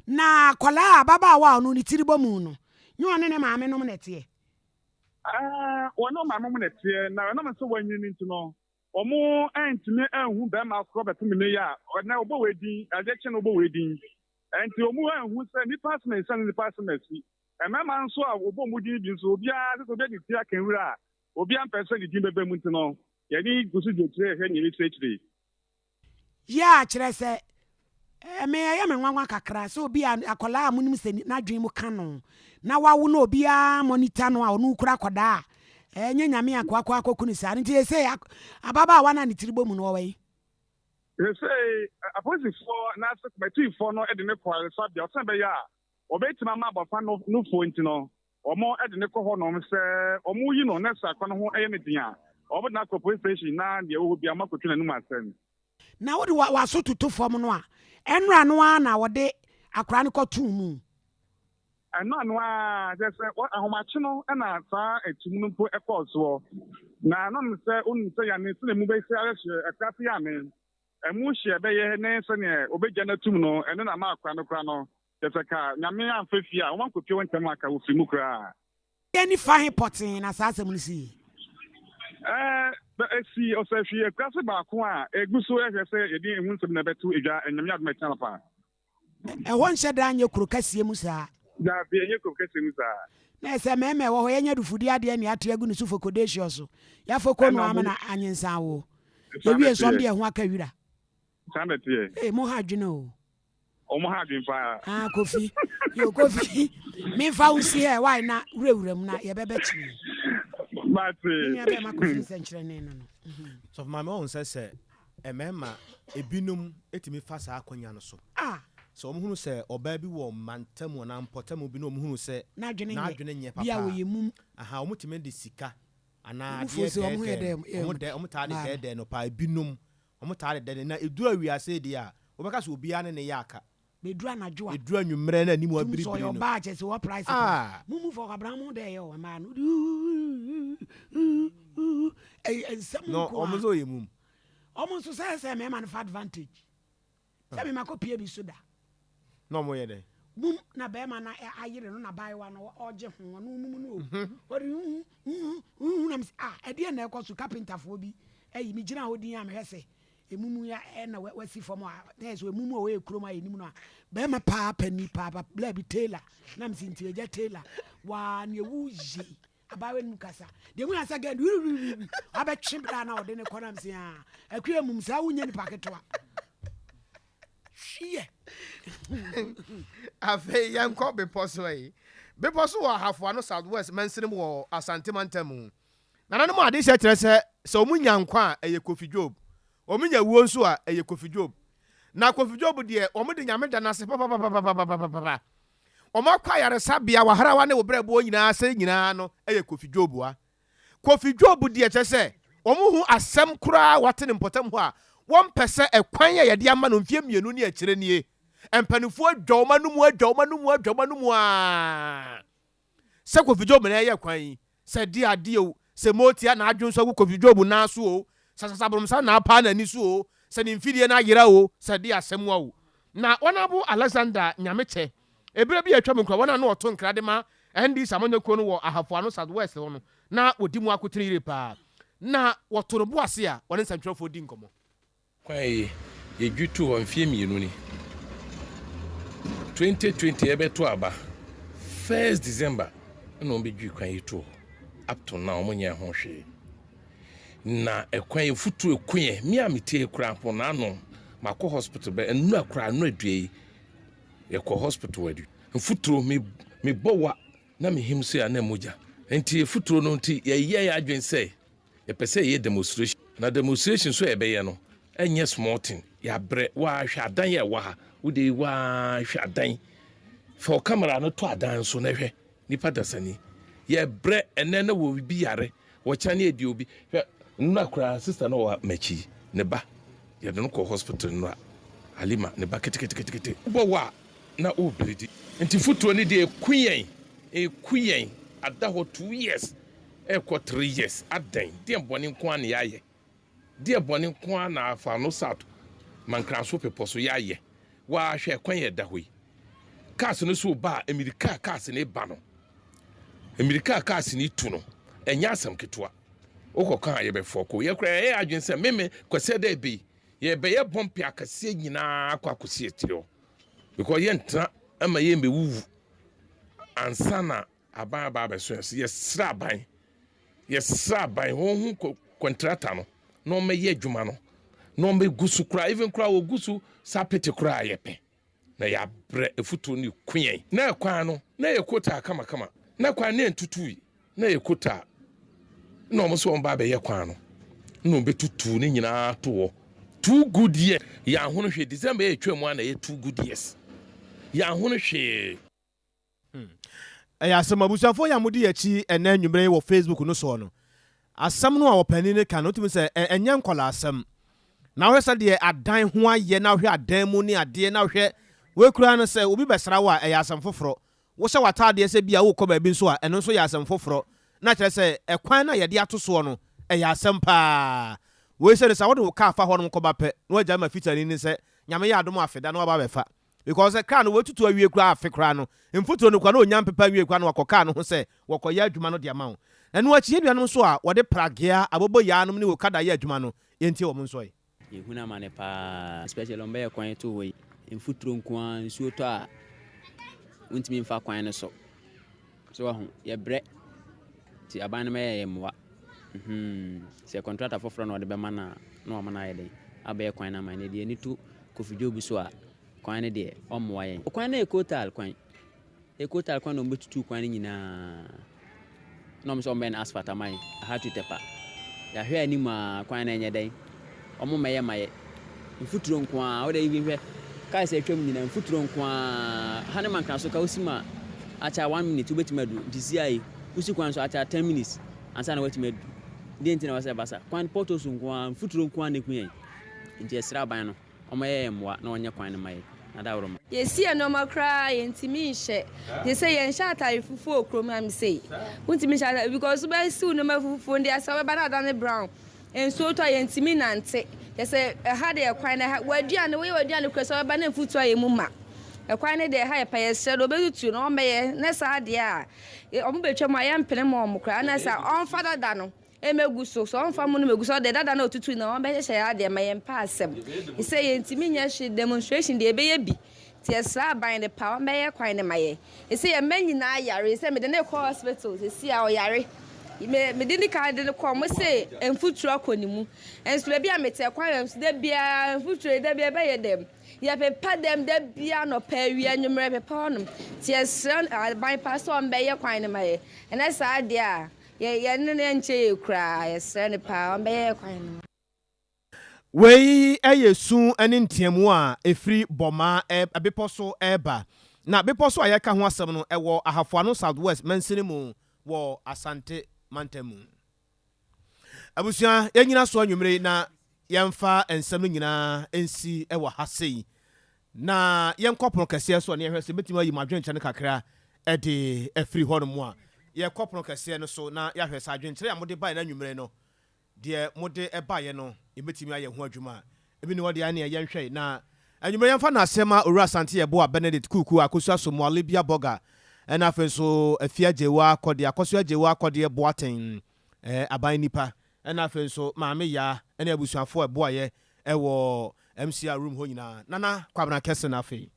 Na akwadaa ababaawa a ɔno ne tiri bɔ mu no, nyɛ ɔne ne maame nom na ɛteɛ? Ɛɛ, wɔne ɔmaame nom na ɛteɛ, na ɛnam sɛ wanyini no nti no, Wɔantumi anhu barima korɔ bɛpem nnɛ yi a ɛnnɛ wɔbɔ wei din, adeɛ kye no wɔbɔ wei din. Ɛnti wɔn anhu sɛ nnipa asɛm asiane ne nnipa asɛm asi. Mmarima nso a wɔbɔ wɔn din bi nso, obiara sɛ sɛ obi de ti aka nwura a, obiara mpɛ sɛ ne din bɛba mu nti no, yɛn ani gu so di akyire rehwɛ nea ɛbɛsi akyire yi. Yɛ a kyerɛ sɛ Me ɛyɛ me nwanwa kakra sɛ obi a akwadaa a monim sɛ n'adwene mu ka no na wawo na obiara monitor no a ɔno kura akwadaa a ɛnyɛ nyame a koakɔ akɔku no saa no nti ɛsɛ ababaawa no a ne tiri bɔ mu no ɔwɔ yi. Seesei apolisifoɔ anaasɛ kɔmɛtiifoɔ no de no kɔ ayaresabea sɛnea ɛbɛyɛ a wɔbɛtumi ama abɔfra no nufoɔ nti no, wɔde no kɔ hɔnom. Sɛ wɔyi no na sɛ akwadaa no ho yɛ no den a, wɔde no akɔ police station na deɛ ɛwɔ hɔ biara wɔakɔtwa n'anom asɛm. Na wode w'aso toto fam no a, ɛnora no ara na wɔde akwadaa no kɔtoo mu. Ɛnora no ara, kyerɛ sɛ ahomakye no na saa atum no mpo kɔɔ soɔ. Na ɛnam sɛ wonim sɛ yane sɛdeɛ emu bɛsi ayɛ hye, akuraase yane, ɛmu hye a ɛbɛyɛ ne sɛdeɛ wɔbɛgya no atum no, ɛno na ama akwadaa no koraa no, kyerɛ sɛ ka Nyame amfa fie a, wɔankɔpie hɔ ntɛm a, ka wɔfiri mu koraa. Yɛn nifa he pɔtee na saa asɛm no sii? Ɛɛ, esi ɔsahwi akuraase baako a egu so rehwɛ sɛ yɛde ehu nsɛm na ɛbɛto dwa Nyame adom a ɛkyena anɔpa. Ɛhɔ nhyɛ da nyɛ kuro kɛseɛ mu saa. Daabi, ɛnyɛ kuro kɛseɛ mu saa. Na ɛsɛ mmarima a ɛwɔ hɔ, yɛnyɛ adufudeɛ adeɛ ne ate agu ne so fokodehyeɔ so, yɛafoko no Ɛna amena ɔmo. anyensan awoɔ. Saa na Yɛwie nso ɔmo ɛteɛ. de ɛho aka wira. Saa na ɛteɛ. Ee, mo ha adwene oo. Wɔn ha adwene paa. Ah Kofi, yo Kofi, memfa wo si hɛ why na wurawura mu na yɛbɛbɛ kyerɛ yi. Mate. Me nua bɛrima Kofi nsɛnkyerɛnne no no. Sɔfo maame wahu sɛ sɛ mmarima ebinom tumi fa saa akwanya no so. Ah. Sɛ wɔn hunu sɛ ɔbaa bi wɔ mantamu anaa mpɔtamu bi na wɔn hunu sɛ N'adwene nyɛ. n'adwene nyɛ Bi a papa wɔyɛ a, mum. aha wɔn tumi de sika anaa Wɔn fo adeɛ sɛ wɔn ho yɛ dɛɛdɛɛ dɛ no, wɔn dɛ wɔn taa de mmaa no. dɛɛdɛɛ no paa ebinom Wɔtaa de dɛn? Na ɛduru awiase yi deɛ a, wobɛka sɛ obiara ne ne yɛ aka. Bɛduru anadwo a. Ɛduru anwummerɛ na anim Tum sɛ abiribiri ɔyɛ no. ɔbaa kyɛ sɛ wɔ price paa. Ah! Mo mu fɔ kwabena mo dɛ yɛ o mmaa no uuuuuuu ɛyɛ nsɛm No, nko wɔn ara. nso yɛ mum. Wɔn nso sɛ sɛ mmarima no fa advantage. Sɛ me ma kɔ pie bi so da. Na wɔn yɛ dɛn? Mum na bɛrima no ayere no na abaayewa no ɔgye ho ɔno mum no o. Ɔde huhuhuhu na me sɛ ah ɛdeɛ na ɛkɔ so kapentafoɔ bi ayi me gyina hɔ din a mehwɛ sɛ emumu ya ɛna wasi fam a na yɛ sɛ emumu a wɔyɛ kurom a yɛnim no a bɛrima paa pani paa bla bi Taylor na me sɛ nti agya Taylor waa ne ewu yie Abaayewa no mu kasa. Deɛ mu yɛ sɛ gɛn wiriwiriwiri abɛtwe berɛ a na ɔde ne kɔ nam se a akua mum saa wonyɛ nipa ketewa. Hwiɛ. Afei yɛnkɔ bepɔ so yi. Bepɔ so wɔ Ahafo Ano South West mansini mu wɔ Asante mantam mu. Nananom adehyɛ kyerɛ sɛ sɛ wɔn nya nkwa a ɛyɛ Kofi Job, wɔn nya wuo nso a ɛyɛ Kofi Job. Na Kofi Job deɛ wɔn de Nyame da no ase papapapapapapapa. Wɔakɔ ayaresabea, w'ahrawa ne wo berɛboɔ nyinaa ase nyinaa no yɛ Kofi Job a. Kofi Job deɛ kyerɛ sɛ wɔhu asɛm koraa a wɔate no mpɔtam hɔ a, wɔmpɛ sɛ ɛkwan a yɛde ama no mfeɛ mmienu ne akyire nie. Mpanimfoɔ adwa wɔn anomu, adwa wɔn anomu, adwa wɔn anomu ara sɛ Kofi Job na ɛyɛ kwan yi. Sɛ ɛde adeɛ o, sɛ motia na adwene so agu Kofi Job nan so o, sɛ sasaboromsa na apaa n'ani so o, sɛ ne mfidie no ayera o, sɛ ɛde asɛm a o. Na Honourable Alexander Nyamekyɛ, eberɛ bi a atwam koraa, wɔn a na wɔto nkra de ma NDC amanyɔkuo no wɔ Ahafo Ano South West hɔ no, na wɔdi mu akotene yie paa. Na wɔto no bo ase a wɔne nsɛntwerɛfoɔ di nkɔmmɔ. Kwan yi, yɛdwi too hɔ mfeɛ mmienu ni. 2020 yɛbɛto aba, first December na wɔbɛdwi kwan yi too hɔ. Up to now wɔnyɛɛ ho hwee. Na ɛkwan yi mfuturo ɛku yɛn. Me a mete yi koraa mpo n'ano makɔ hospital bɛ nnura koraa nnura dua yi yɛkɔ hospital adu. Mfuturo me mebɔ wa na mehim so a na mogya. Nti mfuturo no nti yɛyɛ yɛn adwene sɛ Yɛpɛ sɛ yɛyɛ demonstration na demonstration nso a yɛbɛyɛ no ɛnyɛ small thing. Yɛabrɛ waa hwɛ adan a ɛwɔ ha. Wo de waa hwɛ adan. Fa wo camera no to adan so na hwɛ nipa dasani. Yɛbrɛ ɛnɛ na wɔ bi yare wɔkyɛ ne ɛdi obi. Hwɛ nnura koraa sister no wɔ m'akyi ne ba yɛde no kɔ hospital nnura Halima ne ba keteketekete. Wobɔ wa na wo bleedi. Nti fotuo no deɛ ɛku yɛn ɛku yɛn ada hɔ 2 years ɛrekɔ 3 years adɛn deɛ bɔne nko ara na yɛayɛ deɛ bɔne nko ara na afa no south Mankranso pepɔ so yɛayɛ wahwɛ kwan yɛ da hɔ yi cars no so ba a mmirika a cars no ba no mmirika a cars no tu no ɛnyɛ asɛm ketewa wokɔ kan a yɛbɛfɔ ko yɛkora yɛyɛ adwene sɛ meme kwasɛ dɛ bɛyi yɛbɛyɛ bɔmpe akɛseɛ nyinaa akɔ akɔsi akyire hɔ because yɛntena ama yɛmbɛwuwu ansa na aban aba abɛso yɛn so. Yɛsrɛ aban, yɛsrɛ aban wɔn ho kɔntrata no na wɔmmɛyɛ adwuma no na wɔmmɛgu so koraa even koraa wɔgu so sapete koraa yɛpɛ na yɛabrɛ afutuo no ku yɛn na ɛkwan no na yɛ kotaa kamakama na kwan no yɛntutui na yɛ kotaa na wɔn nso wɔn ba abɛyɛ kwan no na wɔn bɛtutu ne nyinaa to hɔ 2 good years yɛn ahono hwee December yɛ atwa mu a na yɛ 2 good years yɛn ahono hwee. Ɛyɛ asɛm. Abusuafoɔ yi a modi yɛn akyi ɛnnɛ anwummerɛ yi wɔ Facebook no soɔ no, asɛm no a ɔpanin no ka no, wotumi sɛ ɛnyɛ nkwadaa asɛm. Na wohwɛ sɛdeɛ adan ho ayɛ, na wohwɛ adan mu ne adeɛ, na wohwɛ wei koraa no sɛ obi bɛsra wo a, ɛyɛ asɛm foforɔ. Wohyɛ w'ataadeɛ sɛ bi a worekɔ baabi nso a, ɛno nso yɛ asɛm foforɔ. Na kyerɛ sɛ ɛkwan no a yɛde ato soɔ no, ɛyɛ asɛm paa. Wei sɛ no sɛ wode wo kaa fa hɔnom kɔba pɛ, na woagyae ma fitani no sɛ Nyame yɛ adom a afeda na waba abɛfa. Because sɛ car no watutu awie koraa afe koraa no, mfuturo no koraa na ɔnya mpepa nwie koraa na wakɔ car no ho sɛ wɔkɔyɛ adwuma no de ama wo. Ɛno akyi yɛn nuanom nso a wɔde pragea, aboboyaa nom ne okada yɛ adwuma no, yɛntie wɔn nso ɛ. Yɛhunu amane paa especially wɔn bɛyɛ kwan to hɔ yi mfuturo nko ara nsuo tɔ a wontumi mfa kwan no so so wahu yɛbrɛ nti aban no bɛyɛ yɛ mmoa hmm sɛ kɔntrata foforɔ na ɔde bɛma no a na wama no ayɛ den abɛyɛ kwan no ama no deɛ ani to Kofi Job so a. Kwan no deɛ ɔmmoa yɛn. Kwan no yɛ coal kwan. Ɛyɛ coal kwan na wɔbɛtutu kwan no nyinaa. Na wɔn sɛ wɔbɛyɛ no asphalt ama yɛn. Aha tu tɛpa. Yɛahwɛ anim a kwan no ɛnyɛ dɛn. Wɔn mmɛyɛ ma yɛ. Mfuturo nko ara. Wode even hwɛ cars a atwam nyinaa mfuturo nko ara. Ha ne Mankra so ka wosi mu a akyɛ one minute wobɛtumi aduru. Nti si ayi wosi kwan so akyɛ 10 minutes ansa na woatumi aduru. Deɛ nti na wɔsɛ ɛba sa. Kwan potholes nko ara, mfuturo nko ara na ɛku yɛn. Nti yɛsrɛ aban no ɔmmɛyɛ yɛn mmoa na ɔnyɛ kwan no ma yɛn. Na daworo ma. Yɛsi yɛn nneɛma koraa yɛntumi nhyɛ. Gye sɛ yɛnhyɛ atare fufuo wɔ kurom ha sei. Wontumi nhyɛ atare because wobɛsi wo nneɛma fufuo no deɛ sɛ wobɛba na adane brown. Nsuo tɔ a yɛntumi nante. Kyɛ sɛ ɛha deɛ kwan no ɛha w'aduane woyɛ w'aduane koraa sɛ wobɛba na mfuturo ayɛ mu ma. Ɛkwan no deɛ ɛha yɛ pa yɛsrɛ no ɔbɛtutu na ɔmmɛyɛ na saa deɛ a ɔmo bɛtwa mu a yɛmpene ma ɔmo koraa na sɛ ɔmfa dada no ɛmɛgu so sɛ ɔmfa mu no mɛgu so ɔde dada na ɔtutu na ɔmbɛhyehyɛ yɛ adeɛ ma yɛmpɛ asɛm sɛ yɛntumi nyɛ hwee demonstration deɛ ɛbɛyɛ bi nti yɛsrɛ aban no pa ɔmbɛyɛ kwan no ma yɛ ɛsɛ yɛn mma nyinaa yare sɛ mede ne kɔ hospital sɛsi a ɔyare me mede ne kan de ne kɔ mo se mfuturo akɔ ne mu nso baabi a mete kwan yɛ nso da biara mfuturo da biara ɛbɛyɛ dɛm yɛpepa dɛm da biara nɔpɛ awia anwummerɛ pepa hɔnom nti yɛsrɛ aban pa sɛ ɔmbɛyɛ kwan no ma yɛ ɛnɛ saa deɛ a yɛ yɛne ne nkyɛ yɛ koraa yɛsrɛ no paa ɔmbɛyɛ kwan no. Wei yɛ su ne nteamu a ɛfiri Bɔmaa bepɔ so reba. Na bepɔ so a yɛreka ho asɛm no, ɛwɔ Ahafoano South West mansini mu wɔ Asante mantam mu. Abusua, yɛnnyina so anwummere yi na yɛmfa nsɛm no nyinaa nsi wɔ ha sei. Na yɛnkɔ pono kɛseɛ so na yɛhwɛ sɛ yɛbɛtumi ayi mo adwenkyerɛ no kakra de afiri hɔnom a. Yɛkɔ pono kɛseɛ no so na yɛahwɛ sɛ adwenkyerɛ a mode baeɛ no anwummere no, deɛ mode baeɛ no, yɛbɛtumi ayɛ ho adwuma a. Ebi ne hɔ deɛ ɛneɛ yɛnhwɛ na anwummerɛ yɛmfa no asɛm a Owura Asante Yeboah Benedict Kuku Akosua Somoa Libya Burger ɛna afei nso Afia Gyewa Kɔdeɛ Akosua Gyewa Kɔdeɛ Boateng eh, aban nipa ɛna afei nso Maame Yaa ɛne abusuafoɔ a ɛboayɛ ɛwɔ MCR room hɔ nyinaa. Nana Kwabena Kɛse na afei.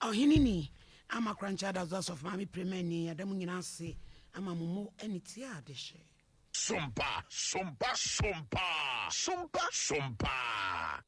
Ɔhene ni, ama Korankyɛ Adazo Asɔfo Maame Premani, yɛda mo nyinaa ase ama mo mo ne tie adehye. Sompa, sompa, sompa, sompa, sompa.